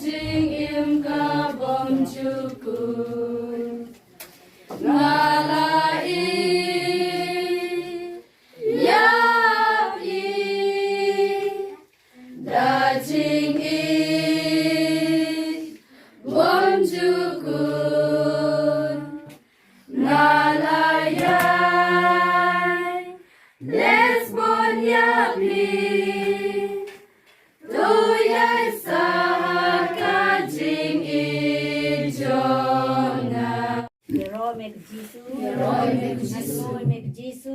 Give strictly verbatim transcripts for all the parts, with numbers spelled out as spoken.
Jingim ka bym jukut. Nga la ïeit ïa phi da jingïeit bym jukut. Nga la ïai leh bun ïa phi. To ïai sa ha ka jingïeit jong nga. Ïaroh ïa me ko Jisu. Ïaroh ïa me ko Jisu. Ïaroh ïa me ko Jisu.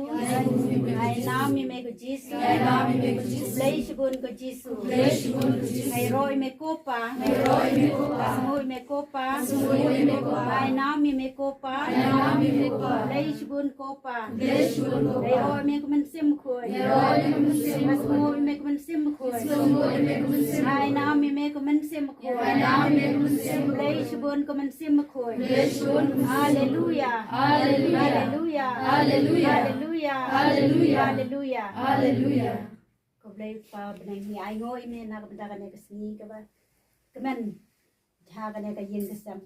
Ai nam ïa me ko Jisu. Ai nam ïa me ko Jisu. Blei shibun ko Jisu. Blei shibun ko Jisu. Ïaroh ïa me ko Pa. Ïaroh ïa me ko Pa. Sngewbha ïa me ko Pa. Ai nam ïa me ko Pa. Ai nam ïa me ko Pa. Blei shibun ko Pa. Blei shibun ko Pa. Ïaroh ïa me ko Mynsiem Bakhuid. Ïaroh ïa me ko Mynsiem Bakhuid. Sngewbha ïa me ko Mynsiem Bakhuid. Sngewbha ïa me ko Mynsiem Bakhuid. Ai nam ïa me ko Mynsiem Bakhuid. Ai nam ïa me ko Mynsiem Bakhuid. Blei shibun ko Mynsiem Bakhuid. Blei shibun ko Mynsiem Bakhuid. Haleluya. Haleluya. Haleluya. Haleluya. Haleluya. Haleluya. Haleluya. Ko Blei Pa bneng, ngi ainguh ïa me na ka bynta kane ka sngi kaba kmen ha kane ka ïing ka sem.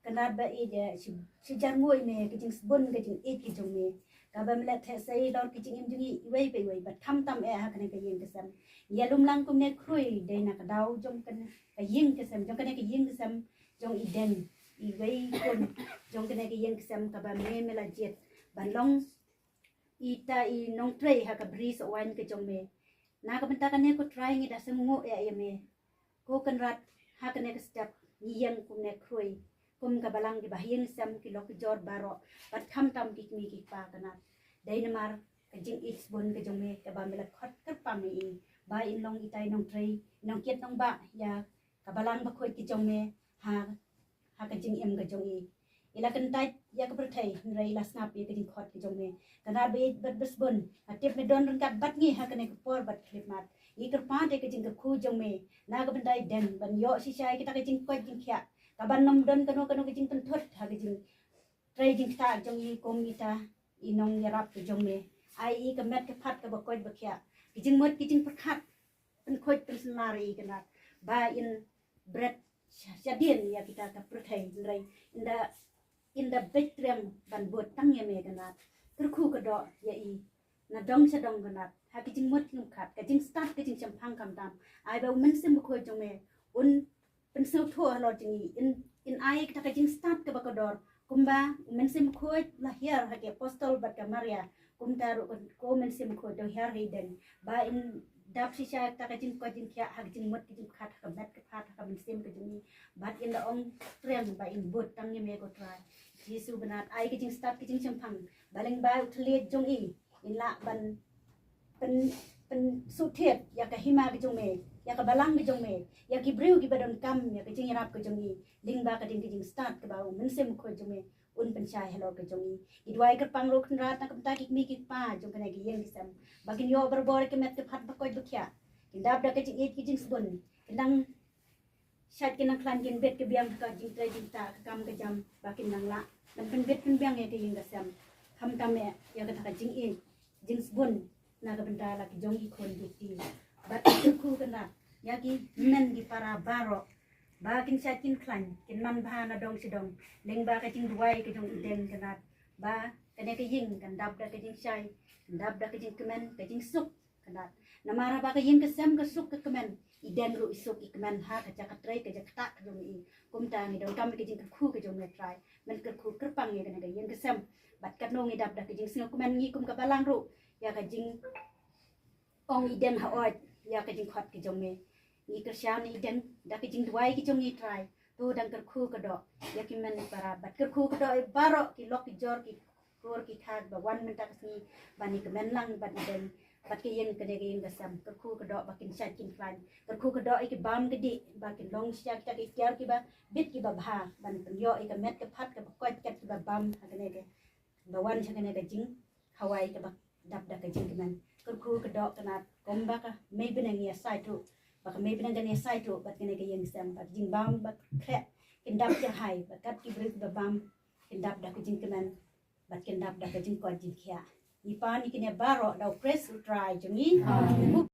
Kynrad ba ïeit, eh, shi, shi jar nguh ïa me ka jingsbun ka jingïeit ka jong me, kaba me la theh sei halor ka jingim jong ngi iwei pa iwei, bad khamtam eh ha kane ka ïing ka sem. Ïa lum lang kumne khrui dei na ka daw jong kane ka ïing ka sem, jong kane ka ïing ka sem jong i Deng, iwei khun jong kane ka ïing ka sem kaba me, me la jied ban long ita i nongtrei ha ka bri sohwaiñ ka jong me. Na ka bynta kane ko Trai ngi da sngewnguh eh ïa me. Ko Kynrad, ha kane ka step ngi ïeng kumne khrui kum ka balang kiba ha ïing sem, ki lok ki jor baroh, bad khamtam ki kmie ki kpa Kynrad. Dei namar ka jingïeit sbun ka jong me kaba me la khot kyrpang ïa i ba in long ita i nongtrei, i nongkit nongbah ïa ka balang bakhuid ka jong me ha, ha ka jingim ka jong i. I la kyntait ïa ka pyrthei, hynrei i la sngap ïa ka jingkhot ka jong me. Kynrad ba ïeit bad ba sbun, nga tip me don ryngkat bad ngi ha kane ka por bad khyllipmat. Ngi kyrpad ïa ka jingkyrkhu jong me na ka bynta i Deng, ban ïoh shisha ïa kita ka jingkoit jingkhiah, kaban ym don kano kano ka jingpynthut ha ka jingtrei jingktah jong i kum ita i nongïarap ka jong me. Ai i ka met ka phad kaba koit ba khiah, ka jingmut ka jingpyrkhat, pynkhuid pynsynrar ïa i Kynrad, ba in bret sha-, shadien ïa kita ka pyrthei, hynrei in da, in da beit triang ban bud tang ïa me Kynrad. Kyrkhu kyrdoh ïa i na dong sha dong Kynrad, ha ka jingmut jingpyrkhat, ka jingstad ka jingshemphang khamtam. Ai ba u Mynsiem Bakhuid jong me un pynsngewthuh halor jong i, in, in ai kata ka jingstad kaba kordor, kumba u Mynsiem Bakhuid u la hiar ha ki apostol bad ka Maria, kumta ruh ko, ko Mynsiem Bakhuid to hiar ha i Deng, ba in dap shisha kata ka jingkoit jingkhiah ha ka jingmut ka jingpyrkhat, ha ka met ka phad, ha ka mynsiem ka jong i, bad in da ong triang ba in bud tang ïa me ko Trai. Jisu Bnat, ai ka jingstad ka jingshemphang, ba lyngba u thylliej jong i in lah ban pyn, pynsuhthied ïa ka hima ka jong me, ïa ka balang ka jong me, ïa ki briew kiba donkam ïa ka jingïarap ka jong i, lyngba ka ding ka jingstad kaba u Mynsiem Bakhuid jong me un pynshai halor ka jong i. Ngi duwai kyrpang ruh Kynrad na ka bynta ki kmie ki kpa jong kane ka ïing ka sem, ba kin ïoh barabor ïa ka met ka phad ba koit ba khiah, kin dap da ka jingïeit ka jingsbun, kin nang shait, kin nang khlaiñ, kin bit ki biang ha ka jingtrei jingktah, ka kam ka jam, ba kin nang lah ban pynbit pynbiang ïa ka ïing ka sem, khamtam eh ïa kata ka jingïeit jingsbun na ka bynta la ki jong ki khun ki kti. Bad kyrkhu Kynrad ïa ki hynmen ki para baroh, ba kin shait kin khlaiñ, kin manbha na dong sha dong, lyngba ka jingduwai ka jong i Deng Kynrad, ba kane ka ïing kan dap da ka jingshai, kan dap da ka jingkmen, ka jingsuk Kynrad. Namar haba ka ïing ka sem ka suk ka kmen, i Deng ruh i suk i kmen ha ka jaka, ka trei ka jaka ktah ka jong i. Kumta ngi donkam ïa ka jingkyrkhu ka jong me Trai, men kyrkhu kyrpang ïa kane ka ïing ka sem. Bad katno ngi dap da ka jingsngewkmen ngi kum ka balang ruh ïa ka jingong i Deng ha oid ïa ka jingkhot ka jong me. Ngi kyrshan ïa i Deng da ka jingduwai ka jong ngi Trai. To dang kyrkhu kyrdoh ïa ki hynmen para, bad kyrkhu kyrdoh ïa baroh ki lok ki jor ki kur ki kha ba wan mynta ka sngi ban ïa kmen lang bad i Deng bad ka ïing, kane ka ïing ka sem. Kyrkhu kyrdoh ba kin shait kin khlaiñ. Kyrkhu kyrdoh ïa ki bam ki dih ba kin long shisha kita ki tiar kiba bit kiba bha ban pynïoh ïa ka met ka phad kaba koit kat kiba bam ha kane ka, ba wan sha kane ka jingkhawai kaba dap da ka jingkmen. Kyrkhu kyrdoh Kynrad, kumba ka mei bneng ïa sait ruh, ba ka mei bneng kan ïa sait ruh bad kane ka ïing sem, bad jingbam ba khreh kin dap kyrhai, ba kat ki briew kiba bam kin dap da ka jingkmen bad kin dap da ka jingkoit jingkhiah. Ngi pan ïa kine baroh da u Khrist u Trai jong ngi. Amen.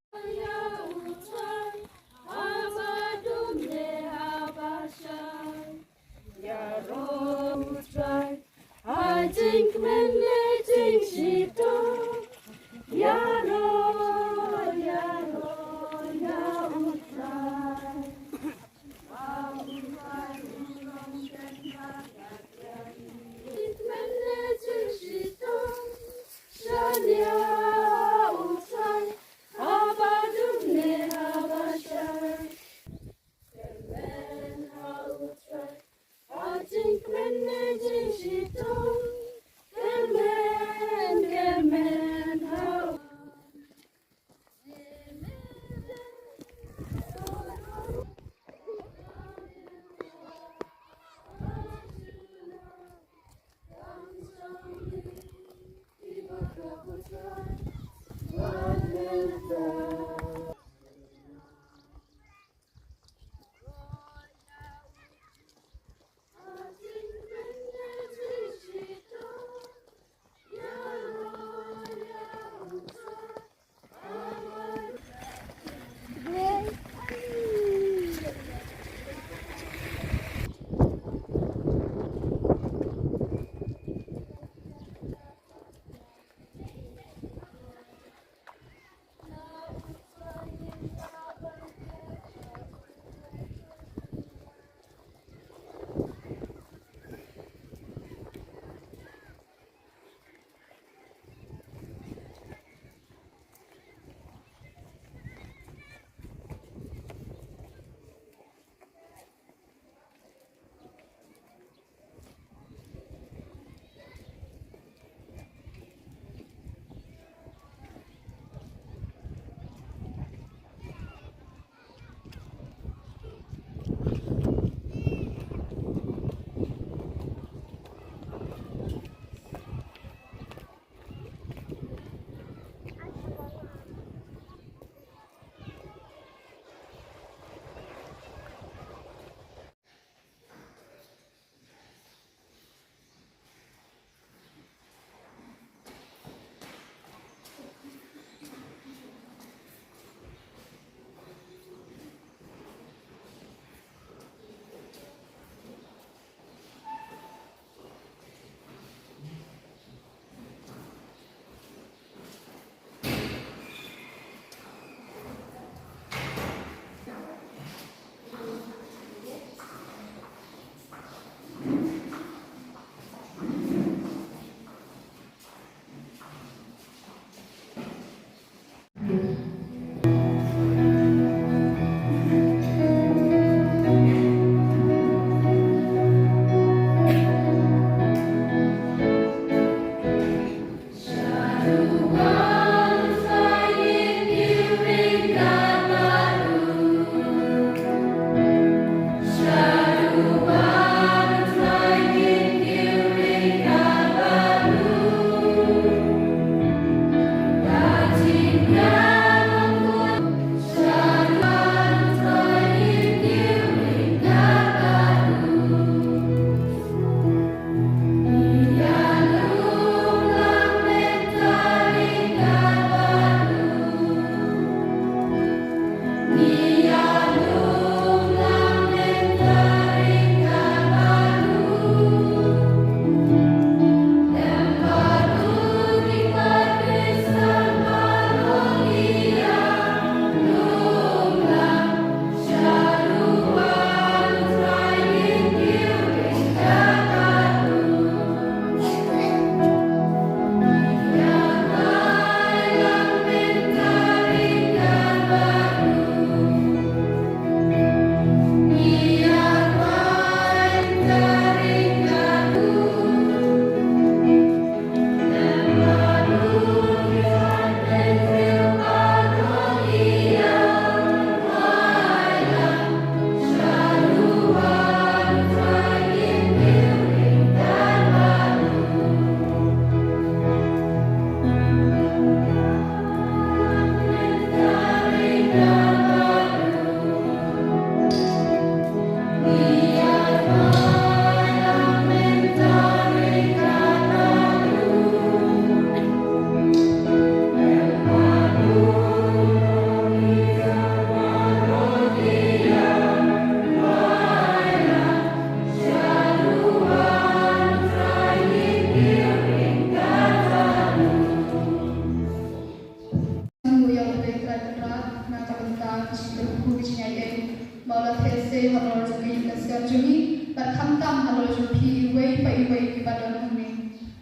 ba u la theh se halor jong ka ïing ka sem jong ngi bad khamtam halor jong phi iwei pa iwei kiba don hangne.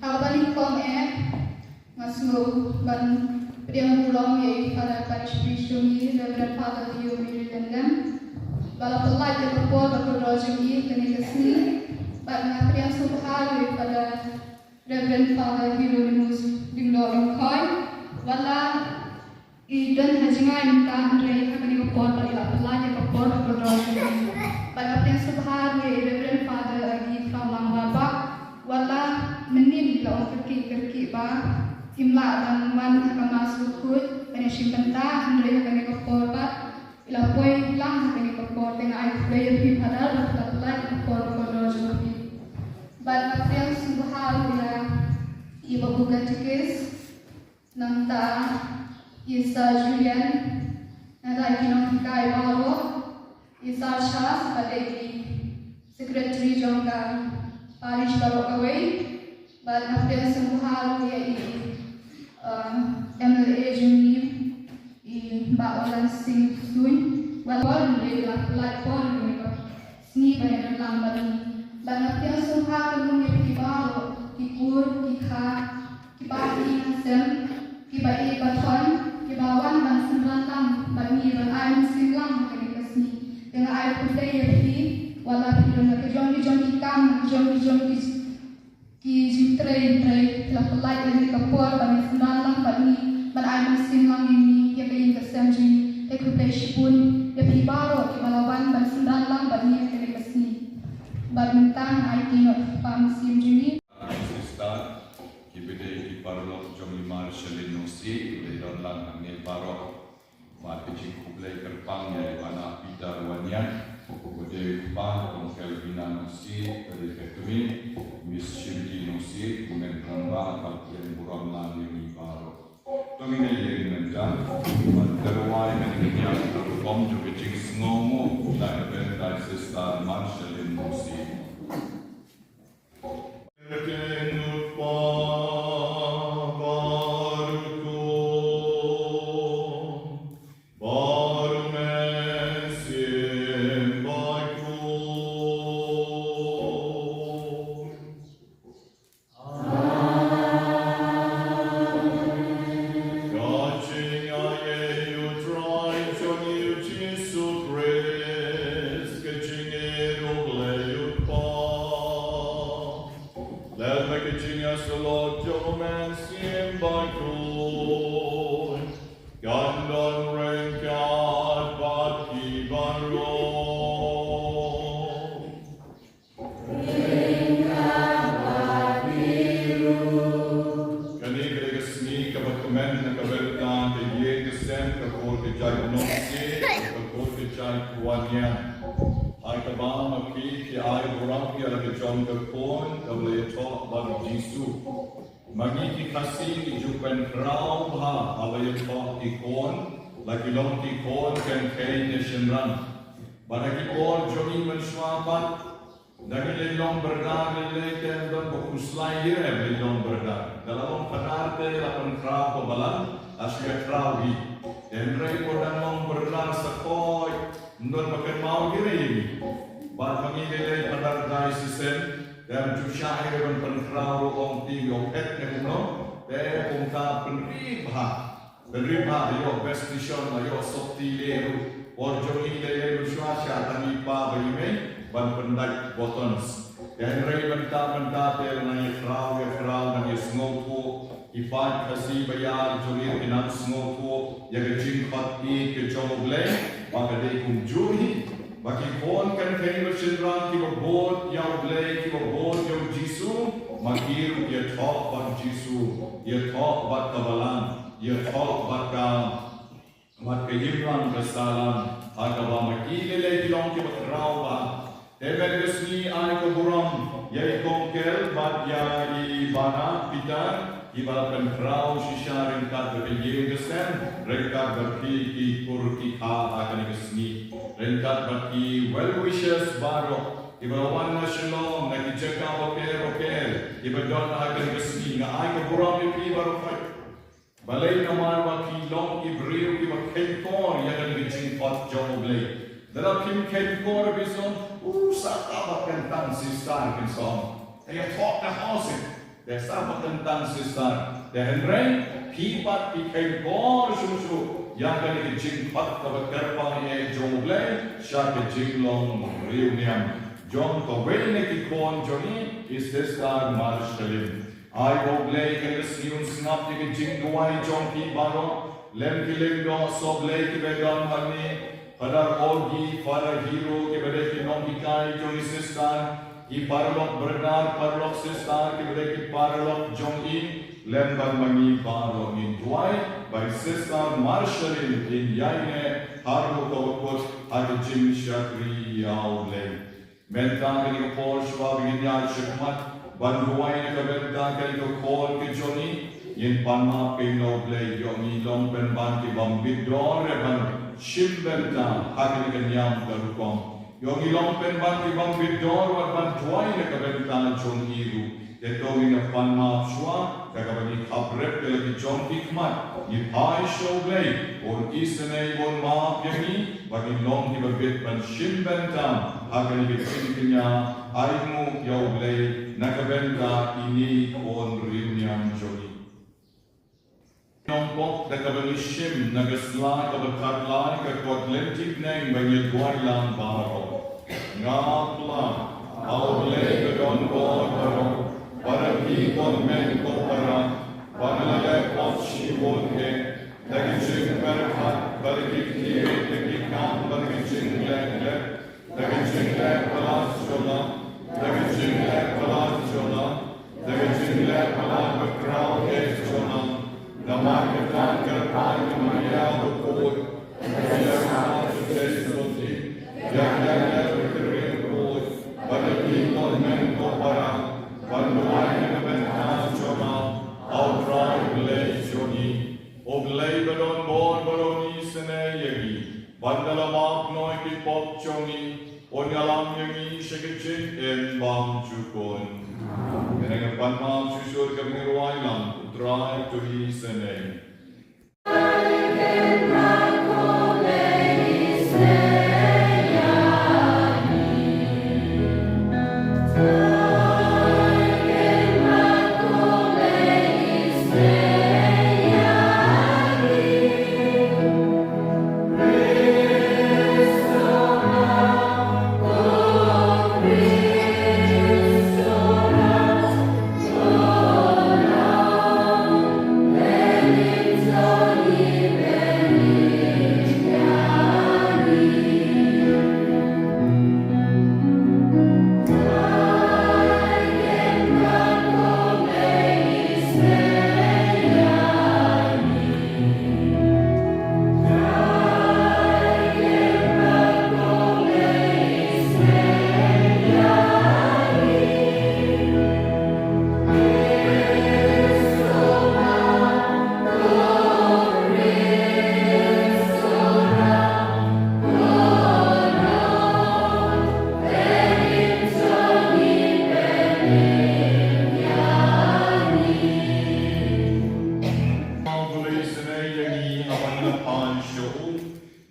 Ha kaba nyngkong eh nga sngew ban pdiang burom ïa i Father Parish Priest jong ngi, Reverend Father Theo Mary Lendem, ba la pynlait ïa ka por bad ka kordor jong i ha kane ka sngi. Bad nga pdiang sngewbha ïa i Father Reverend Father Hieronymus Lyngdoh Lyngkhoi, wat la i don ha jngai mynta, hynrei ha kane ka por ba i la pynlait ïa ka por bad ka kordor jong i. Bad nga pdiang sngewbha ruh ïa i Reverend Father Agi Khlawlang Warbah, wat la mynnin i la ong kyrkieh kyrkieh ba im lah ban wan ha ka Mass bakhuid ban ïashim bynta, hynrei ha kane ka por pat i la poi lang ha kane ka por. Te nga ai khublei ïa phi Father ba phi la pynlait ïa ka por bad ka kordor jong phi. Bad nga pdiang sngewbha ruh ïa i Babu Katekis, nangta i Sir Julian, nangta ki nonghikai baroh, i Sir Charles bad i Secretary jong ka Parish baroh kawei. Bad nga pdiang sngewbha ruh ïa i, um, M L A jong ngi, i Bah Orlan Singh Suin, wat la por hynrei la pynlait por ha kane ka sngi ban ïadon lang bad ngi. Bad nga pdiang sngewbha kyrpang ïa phi baroh, ki kur, ki kha, kiba ïeit ha sem, kiba ïeit ba thon, kiba wan ban synran lang bad ngi, ban ai mynsiem lang ha kane ka sngi. Te nga ai khublei ïa phi, wat la phi don la ka jong ki jong ki kam, la ka jong ki jong ki, ki jingtrei, trei, phi la pynlait ïa kane ka por ban synran lang bad ngi, ban ai mynsiem lang ïa ngi, ïa ka ïing ka sem jong ngi. Te khublei shibun ïa phi baroh kiba la wan ban synran lang bad ngi ha kane ka sngi. Bad mynta nga aiti noh ïa i kpa mynsiem jong ngi. Sister, kiba dei ki paralok jong i Mar Shalin Nongsiej, kiba dei don lang hangne baroh. Bad ka jingkhublei kyrpang ïa i Bana Peter Wanniang, kiba dei u kpa jong Kelvina Nongsiej, ka dei ka kmie, Miss Shirley Nongsiej, Kmen Rangbah, bad ïa burom lang ïa ngi baroh. To ngin ïa ïeng mynta, bad ka rwai ngin ïa ïeng ka rukom jong ka jingsngewnguh na ka bynta i Sister Mar Shalin Nongsiej. Ka jingaiei U Trai jong ngi U Jisu Khrist, ka jingïeit U Blei U Kpa, lem bad ka jingïasyllok jong U Mynsiem Bakhuid, kan don ryngkat bad phi baroh. Kane ka dei ka sngi kaba kmen na ka bynta ka ïing ka sem, ka kur ka jait u Nongsiej, ka kur ka jait u Wanniang. Ha kaba ma phi phi ai burom ïa la ka jong ka khun kaba la ïathoh bad U Jisu. Ma ngi ki Khasi ngi ju pynkhraw bha haba ïathoh ki khun, la ki long ki khun kynthei ne shynrang. Bad ha ki por jong ngi mynshuwa pat, da ngi leit long bordar lei lei te ym don ba khuslai ïa ngi leit long bordar. Da la long phadar te la pynkhraw ka balang, la shu ïa khraw hi. Te hynrei por dang long bordar sa khoit, ym don ba kynmaw ïa ngi. Bad ma ngi lei lei phadar diocesan, te ym ju shah ïa ban pynkhraw ruh ong te ïoh phet ne kumno, te kumta pynrih bha. Pynrih bha, ïoh best vision, ïoh sopti leh ruh. Por jong ngi lei lei mynshuwa shah tang i pa bad i mei ban pyndait buttons. Te hynrei mynta mynta te la nang ïa khraw ïa khraw, nang ïa sngewthuh. Ki paid Khasi ba ïar jong ngi ki nang sngewthuh ïa ka jingkhot ïeit ka jong U Blei ba ka dei kumjuh hi. Ba ki khun kynthei bad shynrang kiba bud ïa U Blei, kiba bud ïa U Jisu, ma ki ruh ïathoh bad U Jisu, ïathoh bad ka balang, ïathoh bad ka, bad ka imlang ka sahlang, ha kaba ma ki lei lei ki long kiba khraw bha. Te mynta ka sngi ai ka burom ïa i Kong Kel bad ïa i Bana Peter, kiba la pynkhraw shisha ryngkat bad ka ïing ka sem, ryngkat bad ki, ki kur ki kha ha kane ka sngi. Ryngkat bad ki well wishers baroh kiba la wan na Shillong, na ki jaka bapher bapher, kiba don ha kane ka sngi, nga ai ka burom ïa phi baroh. Balei? Namar ba phi long ki briew kiba kheiñ kor ïa kane ka jingkhot jong U Blei. Lada phim kheiñ khor phi sngewthuh, u, sa kaba kyntang sister, phin sngewthuh. Te ïathoh ka hok seh. Te sa kaba kyntang sister. Te hynrei phi pat phi kheiñ khor shuh shuh ïa kane ka jingkhot kaba kyrpang ïa jong U Blei sha ka jinglong riewniam jong kawei na ki khun jong ngi, i Sister Marceline. Ai ba U Blei un sngap ïa ka jingduwai jong phi baroh. Lem ki lyngdoh sohblei kiba don hangne, Father Augie, Father Hero, kiba dei ki nonghikai jong i Sister, ki paralok Bernard, paralok Sister, kiba dei ki paralok jong i, lem bad ma ngi baroh ngin duwai ba i Sister Marceline in ïaineh haduh kaba kut ha ka jingshakri ïa U Blei. Mynta kane ka por shuwa ba ngin ïaid shakhmat ban duwai na ka bynta kane ka khun ka jong ngi, ngin pan map kein ïa U Blei, ïoh ngi long pynban ki bym bit dor ban shim bynta ha kane ka niam ka rukom. Ïoh ngi long pynban ki bym bit dor ban duwai na ka bynta jong i ruh. Te to ngin ïa pan map shuwa da kaba ngi khapbrip ïa la ki jong ki khmat, ngi phai sha U Blei un isynei, un map ïa ngi ba ngin long kiba bit ban shim bynta ha kane ka jingkñia. Ai nguh ïa U Blei na ka bynta ine i khun riewniam jong ngi. Nongpop, da kaba ngi shim na ka sla kaba khatlai ka kot lynti bneng ba ngi duwai lang baroh. Nga pla ha U Blei ba don bor baroh, ba da phi ko hynmen ko para, ba nga la leh pop shibun eh, da ki jingpyrkhat bad da ki ktien, da ki kam bad da ki jingleh leh, da ka jingleh palat jong nga, da ka jingleh palat jong nga, da ka jingleh palat bakhraw eh jong nga. Namar kata nga kyrpad ïa ka Maria bakhuid, ka ïa ka jingïasyrdoh, ïa ka ïa ka kyrkhu, ba da phi ko hynmen ko para, ban duwai na ka bynta jong nga ha U Trai Blei jong ngi. U Blei ba don bor, ba un isynei ïa ngi, ban da la map noh ïa ki pop jong ngi, un ïalam ïa ngi sha ka jingim bymjukut. Te ngin pan map shuh shuh da kaba ngi duwai lang, U Trai to isynei.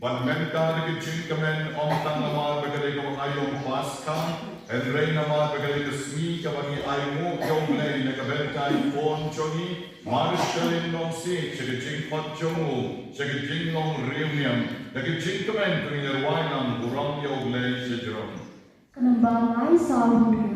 Bad mynta da ka jingkmen, ym tang namar ba ka dei ka aiom Paskha, hynrei namar ba ka dei ka sngi kaba ngi ainguh ïa U Blei na ka bynta i khun jong ngi, Marceline Nongsiej, sha ka jingkhot jong u sha ka jinglong riewniam. Da ka jingkmen to ngin ïa duwai lang, burom ïa U Blei shajrong. Ka namba lai saw hynriew.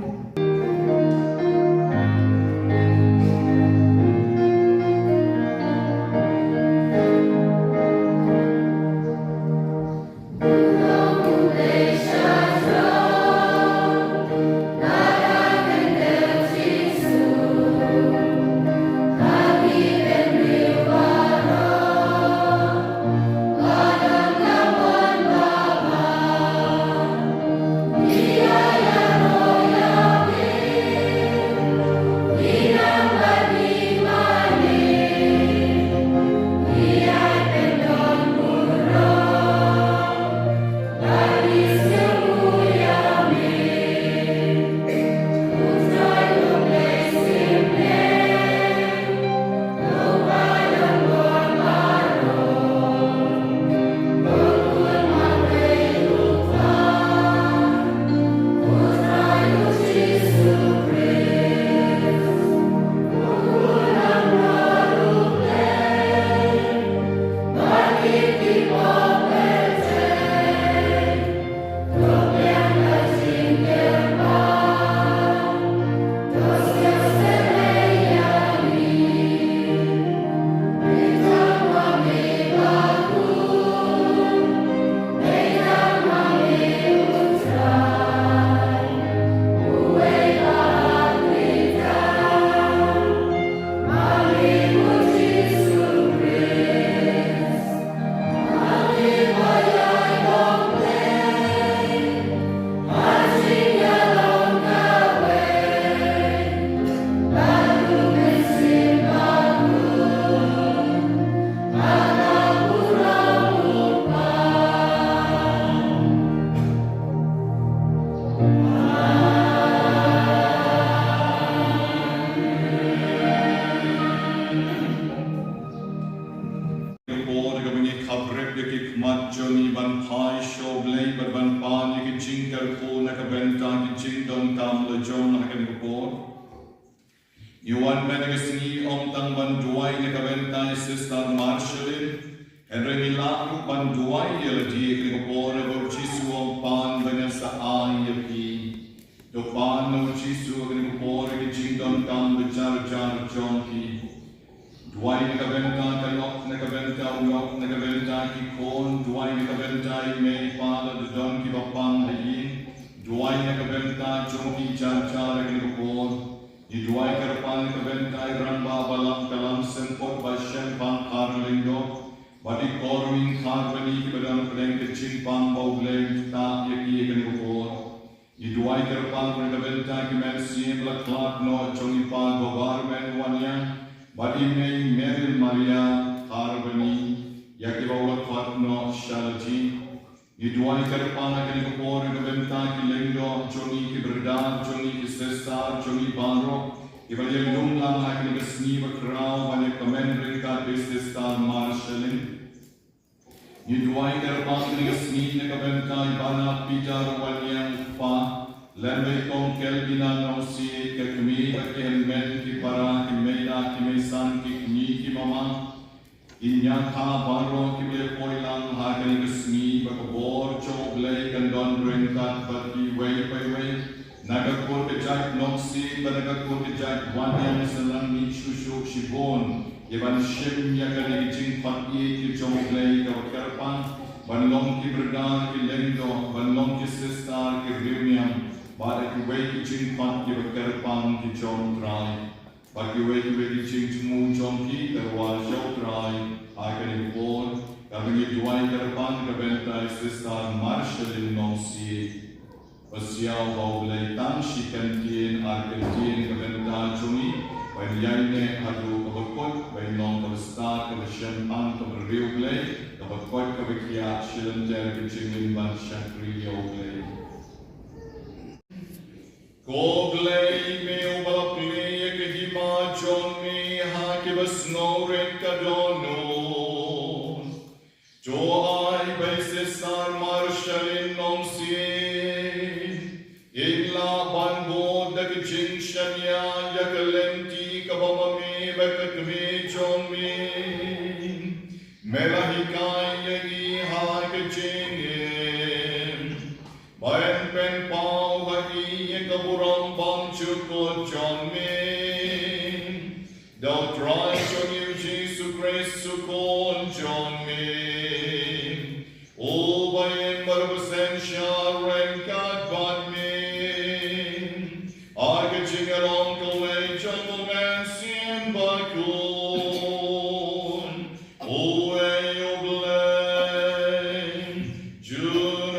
jingkyrkhu na ka bynta ki jingdonkam la jong ha kane ka por. Ngi wan mynta ka sngi ym tang ban duwai na ka bynta i Sister Marceline, hynrei ngi lah ruh ban duwai ïa lade ha kane ka por, ba u Jisu u pan ban ïa sa ai ïa ki. To pan, na u Jisu, ha kane ka por ïa ki jingdonkam ba jar jar jong ki. Duwai na ka bynta ka lok, na ka bynta u lok, na ka bynta ki khun, duwai na ka bynta i mei i pa lada don kiba pang ha ïing, duwai na ka bynta jong ki jar jar ha kane ka por. Ngi duwai kyrpang na ka bynta i rangbah balang ka Lam Sempot Bah Shemphang Kharlyngdoh bad i Korming Kharbani kiba don pdeng ka jingpang, ba U Blei un ktah ïa ki ha kane ka por. Ngi duwai kyrpang na ka bynta ki mynsiem ba la khlad noh jong i pa Gobarmen Wanniang bad i mei Mary Maria Kharbani, ïa kiba u la khot noh sha lade. Ngi duwai kyrpang ha kane ka por na ka bynta ki lyngdoh jong ngi, ki brother jong ngi, ki sister jong ngi baroh kiba la ïalum lang ha kane ka sngi ba khraw ban ïa kmen ryngkat bad i Sister Marceline. Ngi duwai kyrpang ha kane ka sngi na ka bynta i Bah Peter Wanniang u kpa, lem bad i Kong Kelvina Nongsiej, ka kmie bad ki hynmen ki para, ki mei lad ki mei san, ki kñi ki mama, ki ñiangkha baroh kiba la ïa poi lang ha kane ka sngi, ba ka bor jong U Blei kan don ryngkat bad kiwei pa iwei. Na ka kur ka jait Nongsiej bad na ka kur ka jait Wanniang, sa nang mih shuh shuh shibun ïa ban shim ïa kane ka jingkhot ïeit ka jong U Blei kaba kyrpang, ban long ki brother ki lyngdoh, ban long ki sister ki riewniam, bad kiwei ki jingkhot kiba kyrpang ki jong U Trai. Bad kiwei kiwei ki jingthmu jong ki, to wan sha U Trai ha kane ka por. Kaba ngi duwai kyrpang na ka bynta i Sister Marceline Nongsiej. Ba sngewbha U Blei tang shi kyntien ar kyntien na ka bynta jong ngi, ban ïaineh haduh kaba kut, ban long kaba stad, kaba shemphang, kaba riewblei, kaba koit kaba khiah shi lynter ka jingim ban shakri ïa U Blei. Ko Blei, me uba la plie ïa ka hima jong me ha kiba sngewrit ka dohnud, to ai ba i Sister Marceline Nongsiej in lah ban bud da ka jingshaniah ïa ka lynti kaba ma me bad ka kmie jong me me la hikai ïa i ha ka jingim, ba yn pynpaw ha i ïa ka burom bymjukut jong me. Da U Trai jong ngi U Jisu Khrist U Khun jong me, uba im bad uba synshar ryngkat bad me ha ka jingïalong kawei jong U Mynsiem Bakhuid, uwei U Blei, junom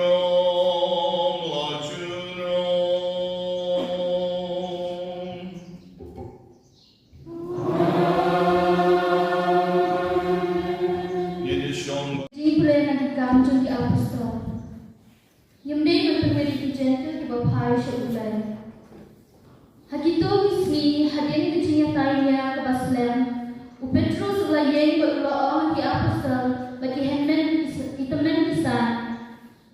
la junom. Ngin ïa shong. Jingpule na ki Kam jong ki Apostol. Ngim dei ban pynwit ïa ki Jentil kiba phai sha U Blei. Ha kito ki sngi hadien ka jingïatai nia kaba slem, u Petrus u la ïeng bad u la ong ha ki apostol bad ki hynmen ki s-, ki tymmen ki san,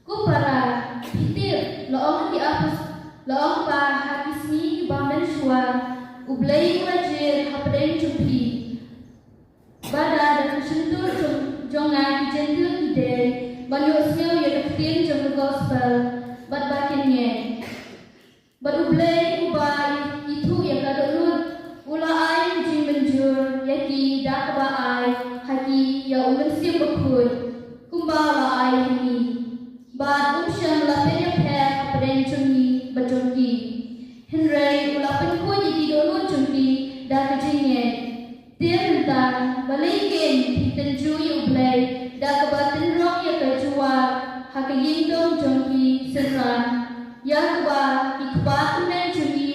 Ko para, phi tip, la ong ha ki apos-, la ong ba ha ki sngi kiba mynshuwa U Blei u la jied hapdeng jong phi. Ba da, da ka shyntur jong, jong nga ki Jentil ki dei ban ïohsngew ïa ka ktien jong ka gospel bad ba kin ngeit. Bad U Blei uba i, ithuh ïa ka dohnud u la ai ka jingmynjur ïa ki da kaba ai ha ki ïa U Mynsiem Bakhuid, kumba u la ai ha ngi. Bad um shym la pynïapher hapdeng jong ngi bad jong ki. Hynrei u la pynkhuid ïa ki dohnud jong ki da ka jingngeit. Te mynta, balei kein phi tynjuh ïa U Blei da kaba tynrong ïa ka jubab ha ka ïingdong jong ki synran, ïa kaba ki kpa tymmen jong ngi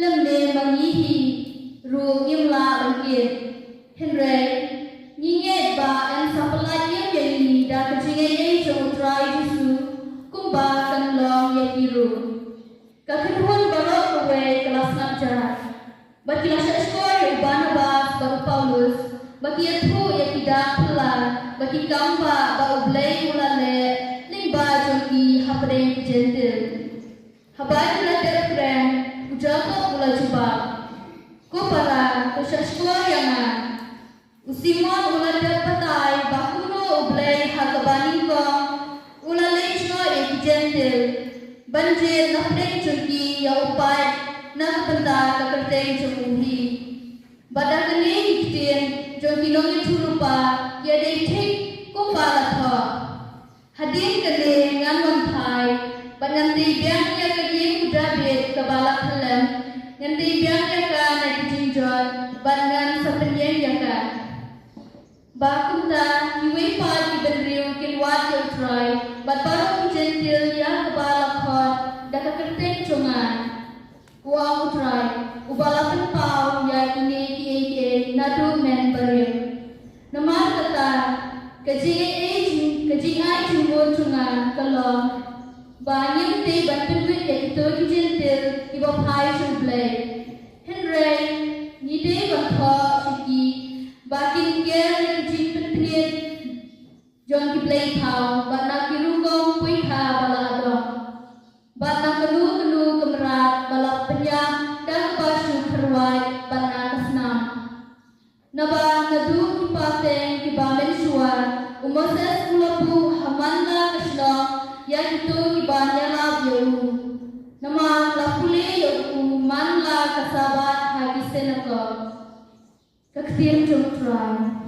lymne ma ngi hi ruh ngim lah ban kit? Hynrei ngi ngeit ba yn sa pyllait im ïa ngi da ka jingaiei jong U Trai Jisu, kumba kan long ïa ki ruh. Ka kynhun baroh kawei ka la sngap jar. Bad ki la shahshkor ïa u Barnabas bad u Paulus, bad ki ïathuh ïa ki dak phylla bad ki kambah ba U Blei u la leh lyngba jong ki hapdeng ki Jentil. Ban jied na pdeng jong ki ïa u paid na ka bynta ka kyrteng jong u hi. Bad da kane ki ktien jong ki nongïathuh lypa ki ïadei thik kumba la thoh. Hadien kane ngan wan phai bad ngan tei biang ïa ka ïing u Dabid kaba la khyllem, ngan tei biang ïa ka na ki jingjot bad ngan sa pynïeng ïa ka. Ba kumta kiwei pat ki bynriew kin wad ïa U Trai, bad baroh ki jentil ïa kaba la khot da ka kyrteng jong nga, u ong U Trai, uba la pynpaw ïa kine kiei kiei naduh mynbarim. Namar kata ka jingai jing, ka jingai jingmut jong nga ka long ba ngim dei ban pynwit ïa kito ki jentil kiba phai sha U Blei. Hynrei ngi dei ban thoh sha ki ba kin ker na ki jingpyntngit jong ki blei thaw bad na ki rukom poikha ba la adong, bad na kano kano ka mrad ba la pynïap da kaba shu kharwai bad na ka snam. Naba naduh ki pateng kiba mynshuwa u Moses u la buh ha man la ka shnong ïa kito kiban ïalap ïa u. Namar la pule ïa u man la ka Sabbath ha ki synagog. Ka ktien jong U Trai.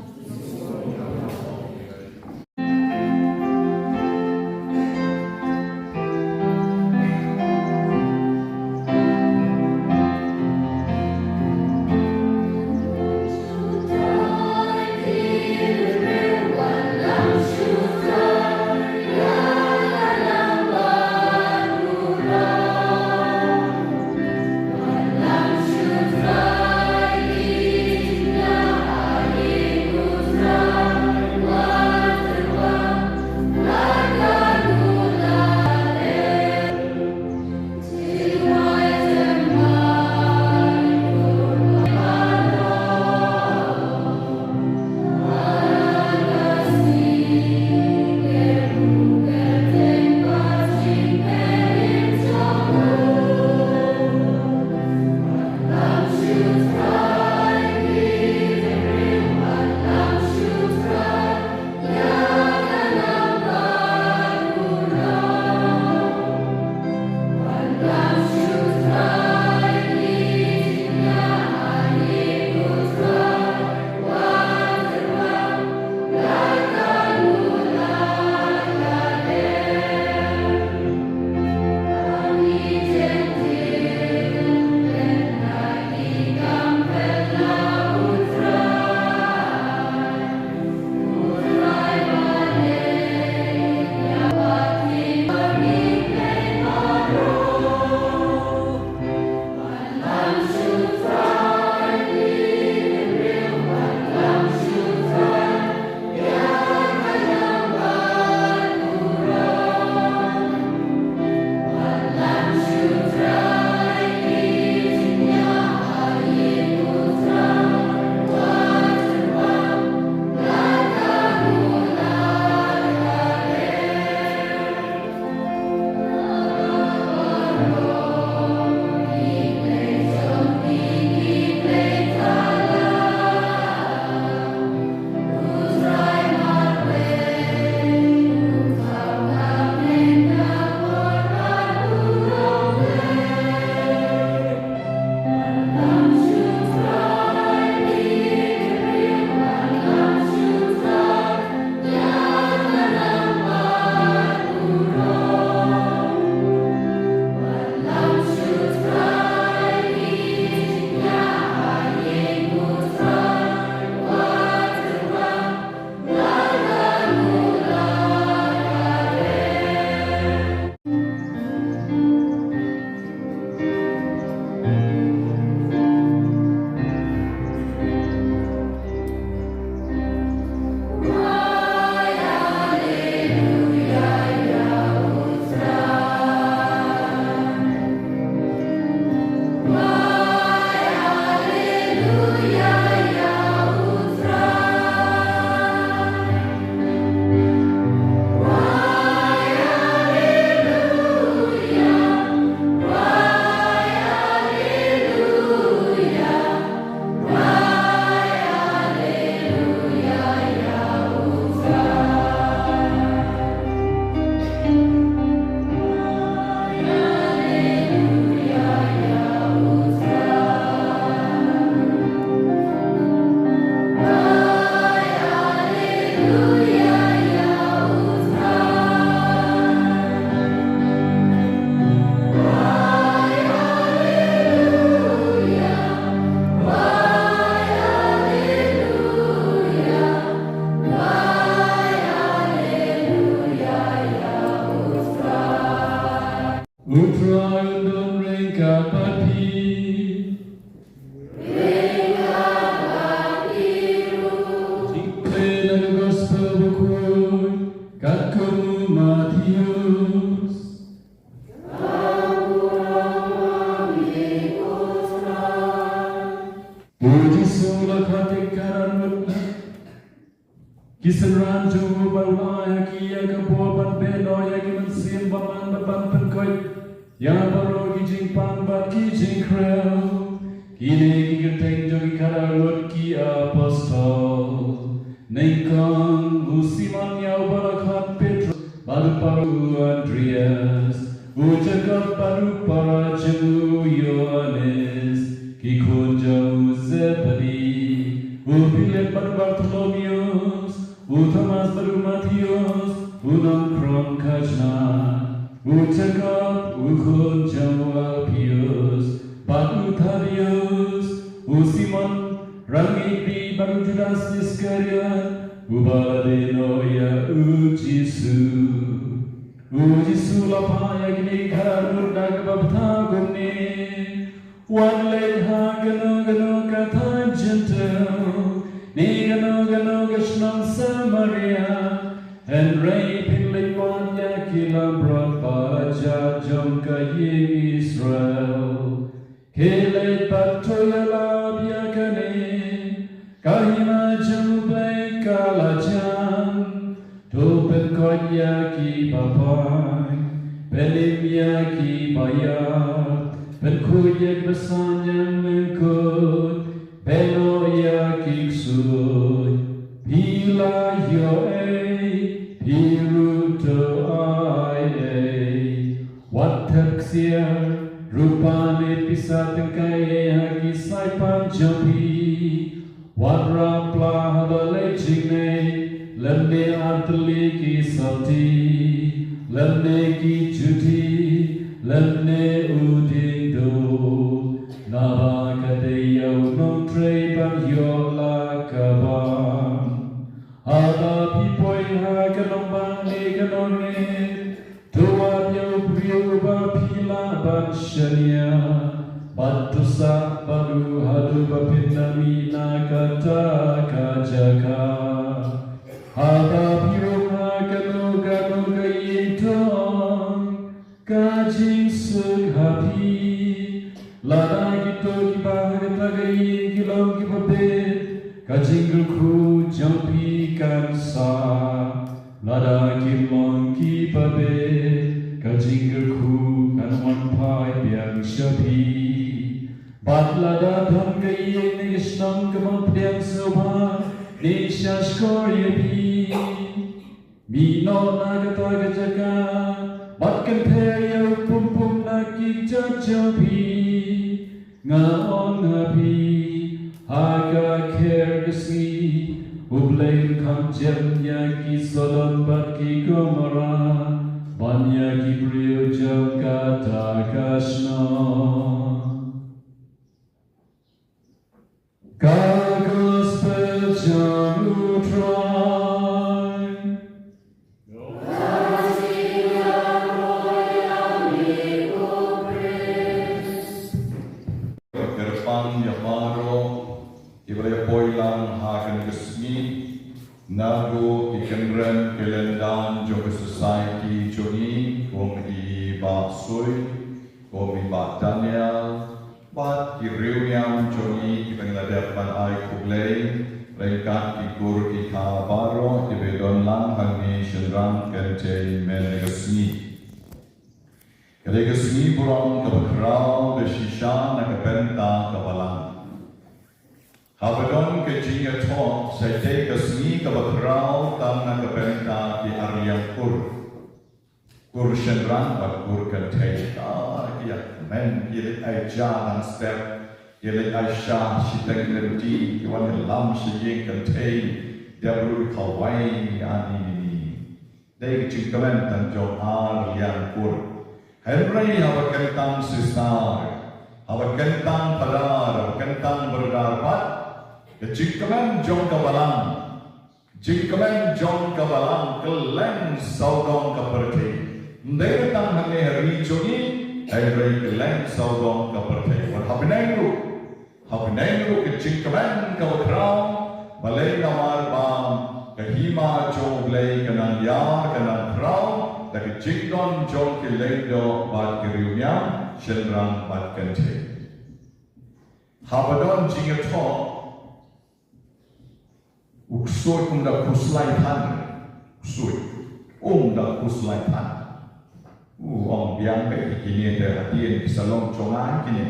U Trai un don ryngkat bad phi. Jingpule na ka Gospel bakhuid katkum u Mathaios. U Jisu u la khot ïa ki khynnah, ki synran jong u, bad u la ai ha ki ïa ka bor ban beh noh ïa ki mynsiem bymman, bad ban pynkoit ïa baroh ki jingpang bad ki jingkhrew. Kine ki kyrteng jong ki khynnah ngut ki apostol: nyngkong, u Simon ïa uba la khot Petros, bad u para u Andreas, u Jakob bad u para jong u Ïoannis, ki khun jong u Zebedi, u Philip bad u Bartholomeus, u Thomas bad u Mathaios u nongkhrong khajna, u Jakob u khun jong u Alpheus, bad u Thaddeus, u Simon rangi bad u Judas Iskariot, uba la die noh ïa u Jisu. U Jisu u la phah ïa kine ki khynnah ngut da kaba bthah kumne: Wat leit ha kano kano ka thaiñ Jentil ne kano kano ka shnong Samaria, hynrei phin leit wad ïa ki langbrot ba la jah jong ka ïing Israel. Khie leit bad to ïalap ïa kane: ka Hima jong U Blei ka la jan. To pynkoit ïa ki bapang, pynim ïa ki baïap, pynkhuid ïa ki basaiñ lyngkhuid, beh noh ïa ki ksuid. Phi la ïoh ei, phi ruh to ai ei. Wat thep ksiar, rupa ne pisa tyngkai ha ki saipan jong phi. Wat rapla haba leit jingneng, lymne artylli ki sopti, lymne ki juti, lymne u diengduh. Naba ka dei ïa u nongtrei ban ïoh la ka bam. Haba phi poi ha ka nongbah ne ka nongrim, to wad ïa u briew uba phi lah ban shaniah, bad to sah bad u haduh ba phin da mih na kata ka jaka. Haba phi rung ha kano kano ka ïing, to ong: Ka jingsuk ha phi. Lada kito kiba ha kata ka ïing ki long kiba bit, ka jingkyrkhu jong phi kan sah. Lada kim long kiba bit, ka jingkyrkhu kan wan phai biang sha phi. Bad lada don ka ïing ne ka shnong ka bym pdiang sngewbha ne shahshkor ïa phi, mih noh na kata ka jaka bad kynther ïa u pum pum na ki kjat jong phi. Nga ong ha phi, ha ka kher ka sngi U Blei un kham jem ïa ki Sodom bad ki Gomorrah ban ïa ki briew jong kata ka shnong. Ka Gospel jong U Trai. Kyrpang ïa baroh kiba la ïa poi lang ha kane ka sngi, naduh ki kynrem ki lyndan jong ka society jong ngi, kum i Bah Sui, kum i Bah Daniel, bad ki riewniam jong ngi kiba ngi la dep ban ai khublei, ryngkat ki kur ki kha baroh kiba don lang hangne shynrang kynthei mynne ka sngi. Ka dei ka sngi burom kaba khraw da shisha na ka bynta ka Balang. Haba don ka jingïathoh, sa dei ka sngi kaba khraw tang na ka bynta ki arliang kur. Kur shynrang bad kur kynthei. Ka ki ïa kmen, ki leit ai ja dang step, ki leit ai sha shiteng lynti, ki wan ïalam sha ïing kynthei, dep ruh khawai ani ni. Dei ka jingkmen tang jong arliang kur. Hynrei haba kyntang sister, haba kyntang father, haba kyntang brother, bad ka jingkmen jong ka Balang. Jingkmen jong ka Balang kylleng sawdong ka pyrthei. Ym dei tang hangne ha ri jong ngi, Hynrei ka leng sawdong ka pyrthei. Wat ha bneng ruh, ha bneng ruh ka jingkmen kaba khraw. Balei? Namar ba ka hima jong U Blei ka nang ïar, ka nang khraw da ka jingdon jong ki lyngdoh bad ki riewniam, shynrang bad kynthei. Haba don jingïathoh, u ksuid um da khuslai than. Ksuid um da khuslai than. U ong, biang beit ïa kine te, hadien ki sa long jong nga kine.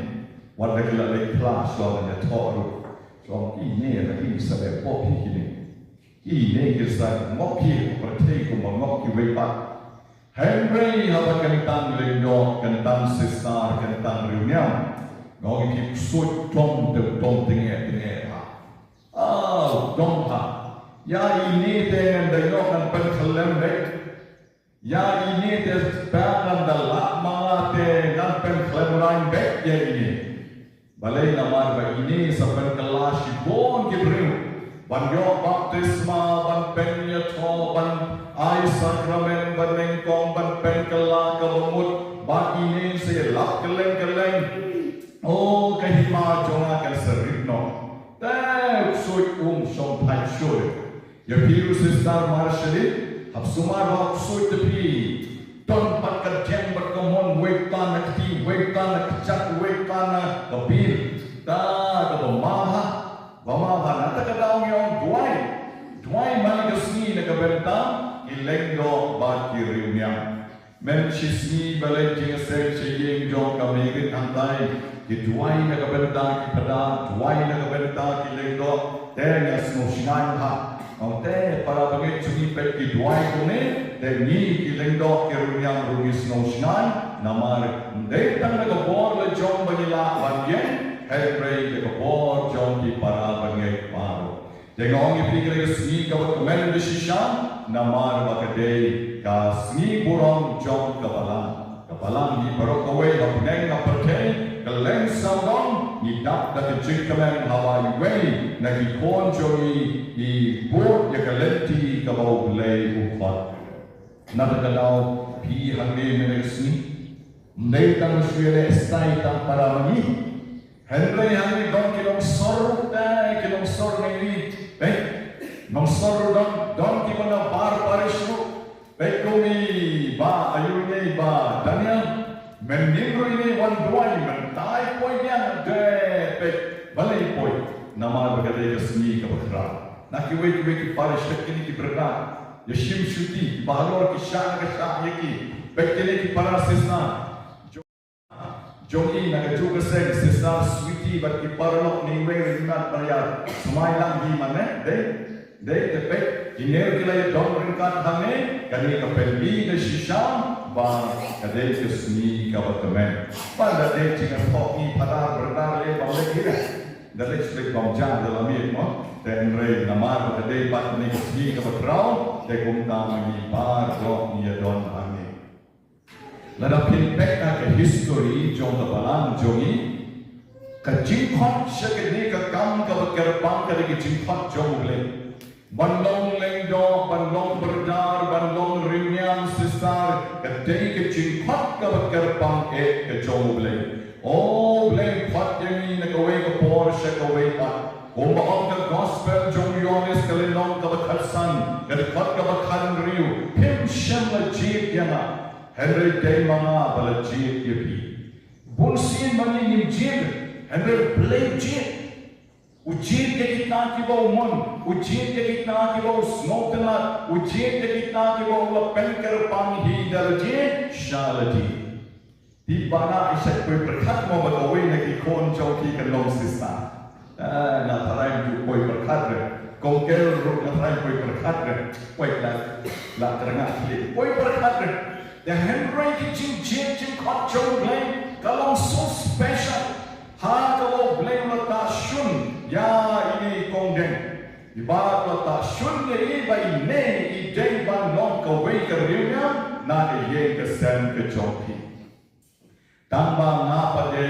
Wat la ki la leit phla shuwa ban ïathoh ruh. Shu ong, kine hadien ki sa leh pop hi kine. Kine ki sa ngop hi ha pyrthei kumba ngop kiwei pat. Hynrei haba kyntang lyngdoh, kyntang sister, kyntang riewniam, nga ong ïa phi, ksuid tom te tom, tyngeh tyngeh ha. Ah, dom ha. Ïa ine te ngan da ïoh ngan pynkhyllem beit. Ïa ine te, ba ngan da lap ma nga te ngan pynkhyllem rang beit ïa ine. Balei? Namar ba ine sa pynkylla shibun ki briew ban ïoh baptisma, ban pynïathoh, ban ai sakramen, ban nyngkong, ban pynkylla kaba mut. Ba ine sa ïalap kylleng kylleng. O, ka hima jong nga kan sa rit noh. Te u ksuid um shong thait shuh. Ïa phi ruh sister Marshallin, hap sumar ba u ksuid te phi. Don pat ka jeng bad ka mon, wei ta na kti, wei ta na kjat, wei ta na ka bil. Ta kaba ma bha, ba ma bha, na kata ka daw ngi ong duwai. Duwai man ka sngi na ka bynta ki lyngdoh bad ki riewniam. Mynshisngi ba leit jingïaseng sha ïing jong ka Mary hangtai, ki duwai na ka bynta ki phada, duwai na ka bynta ki lyngdoh, te nga sngewshngaiñ bha. Ong te para bangeit jong ngi peit ki duwai kumne, te ngi ki lyngdoh ki riewniam ruh ngi sngewshngaiñ, namar ym dei tang da ka bor la jong ba ngi lah ban ïeng, hynrei da ka bor jong ki para bangeit baroh. Te nga ong ïa phi, ka dei ka sngi kaba kmen da shisha, namar ba ka dei ka sngi burom jong ka balang. Ka balang hi baroh kawei ha bneng ha pyrthei, ka leng sawdong, ngi dap da ka jingkmen haba iwei na ki khun jong ngi i bud ïa ka lynti kaba U Blei u khot. Na kata ka daw phi hangne mynne ka sngi, ym dei tang shu ïaleh stai tang para ma ngi. Hynrei hangne don ki longsor, eh, ki longsor ngi, eh, longsor don, don kiba na bar parish ruh. Peit kum i Bah, ayu ine i Bah Daniel, mynnin ruh ine i wan duwai, mynta i poi biang de, peit balei i poi. Namar ba ka dei ka sngi kaba khraw. Na kiwei kiwei ki parish, peit kine ki brother, ïa shim shuti, ba halor ki shah na ka shah ïa ki. Peit kine ki para sister jong ngi na kajuh ka seng, Sister Sweety bad ki paralok, ne iwei ne imat ba ïa smai lang hi man, eh, dei, dei, te peit, kine ruh ki la ïadon ryngkat hangne, kane ka pynmih da shisha ba ka dei ka sngi kaba kmen. Ba da dei jingïathoh ngi phadar byrda leh bym leh hi, da leh shu leh bym ja da la miet mo, te hynrei namar ba ka dei pat kane ka sngi kaba khraw, te kumta ma ngi baroh ngi ïadon hangne. Lada phin peit na ka history jong ka balang jong ngi, ka jingkhot sha kane ka kam kaba kyrpang ka dei ka jingkhot jong U Blei. Ban long lyngdoh, ban long brother, ban long riewniam sister, ka dei ka jingkhot kaba kyrpang eh ka jong U Blei. O Blei, khot ïa ngi na kawei ka por sha kawei pat. Kumba ong ka gospel jong u Ïoannis ka lynnong kaba khatsan, ka dkhot kaba khathynriew, phim shym la jied ïa nga. Hynrei dei ma nga ba la jied ïa phi. Bun sien ma ngi ngim jied, hynrei U Blei u jied. U jied ïa kita kiba u mon, u jied ïa kita kiba u sngewtynnat, u jied ïa kita kiba u la pynkyrpang hi da lade sha lade. Phi Bah, nga i shait poi pyrkhat mo ba kawei na ki khun jong phi kan long sister. Ah, nga tharai poi pyrkhat re. Kong Kel ruh nga tharai poi pyrkhat re. Poi la, la kyrngah khlieh. Poi pyrkhat re. Te hynrei ki jingjied jingkhot jong U Blei ka long so special. Ha kaba U Blei u la ta shun ïa ine i Kong Deng. Iba u la ta shun ïa i ba ine i dei ban long kawei ka riewniam na ka ïing ka sem ka jong phi. Tang ba nga pat de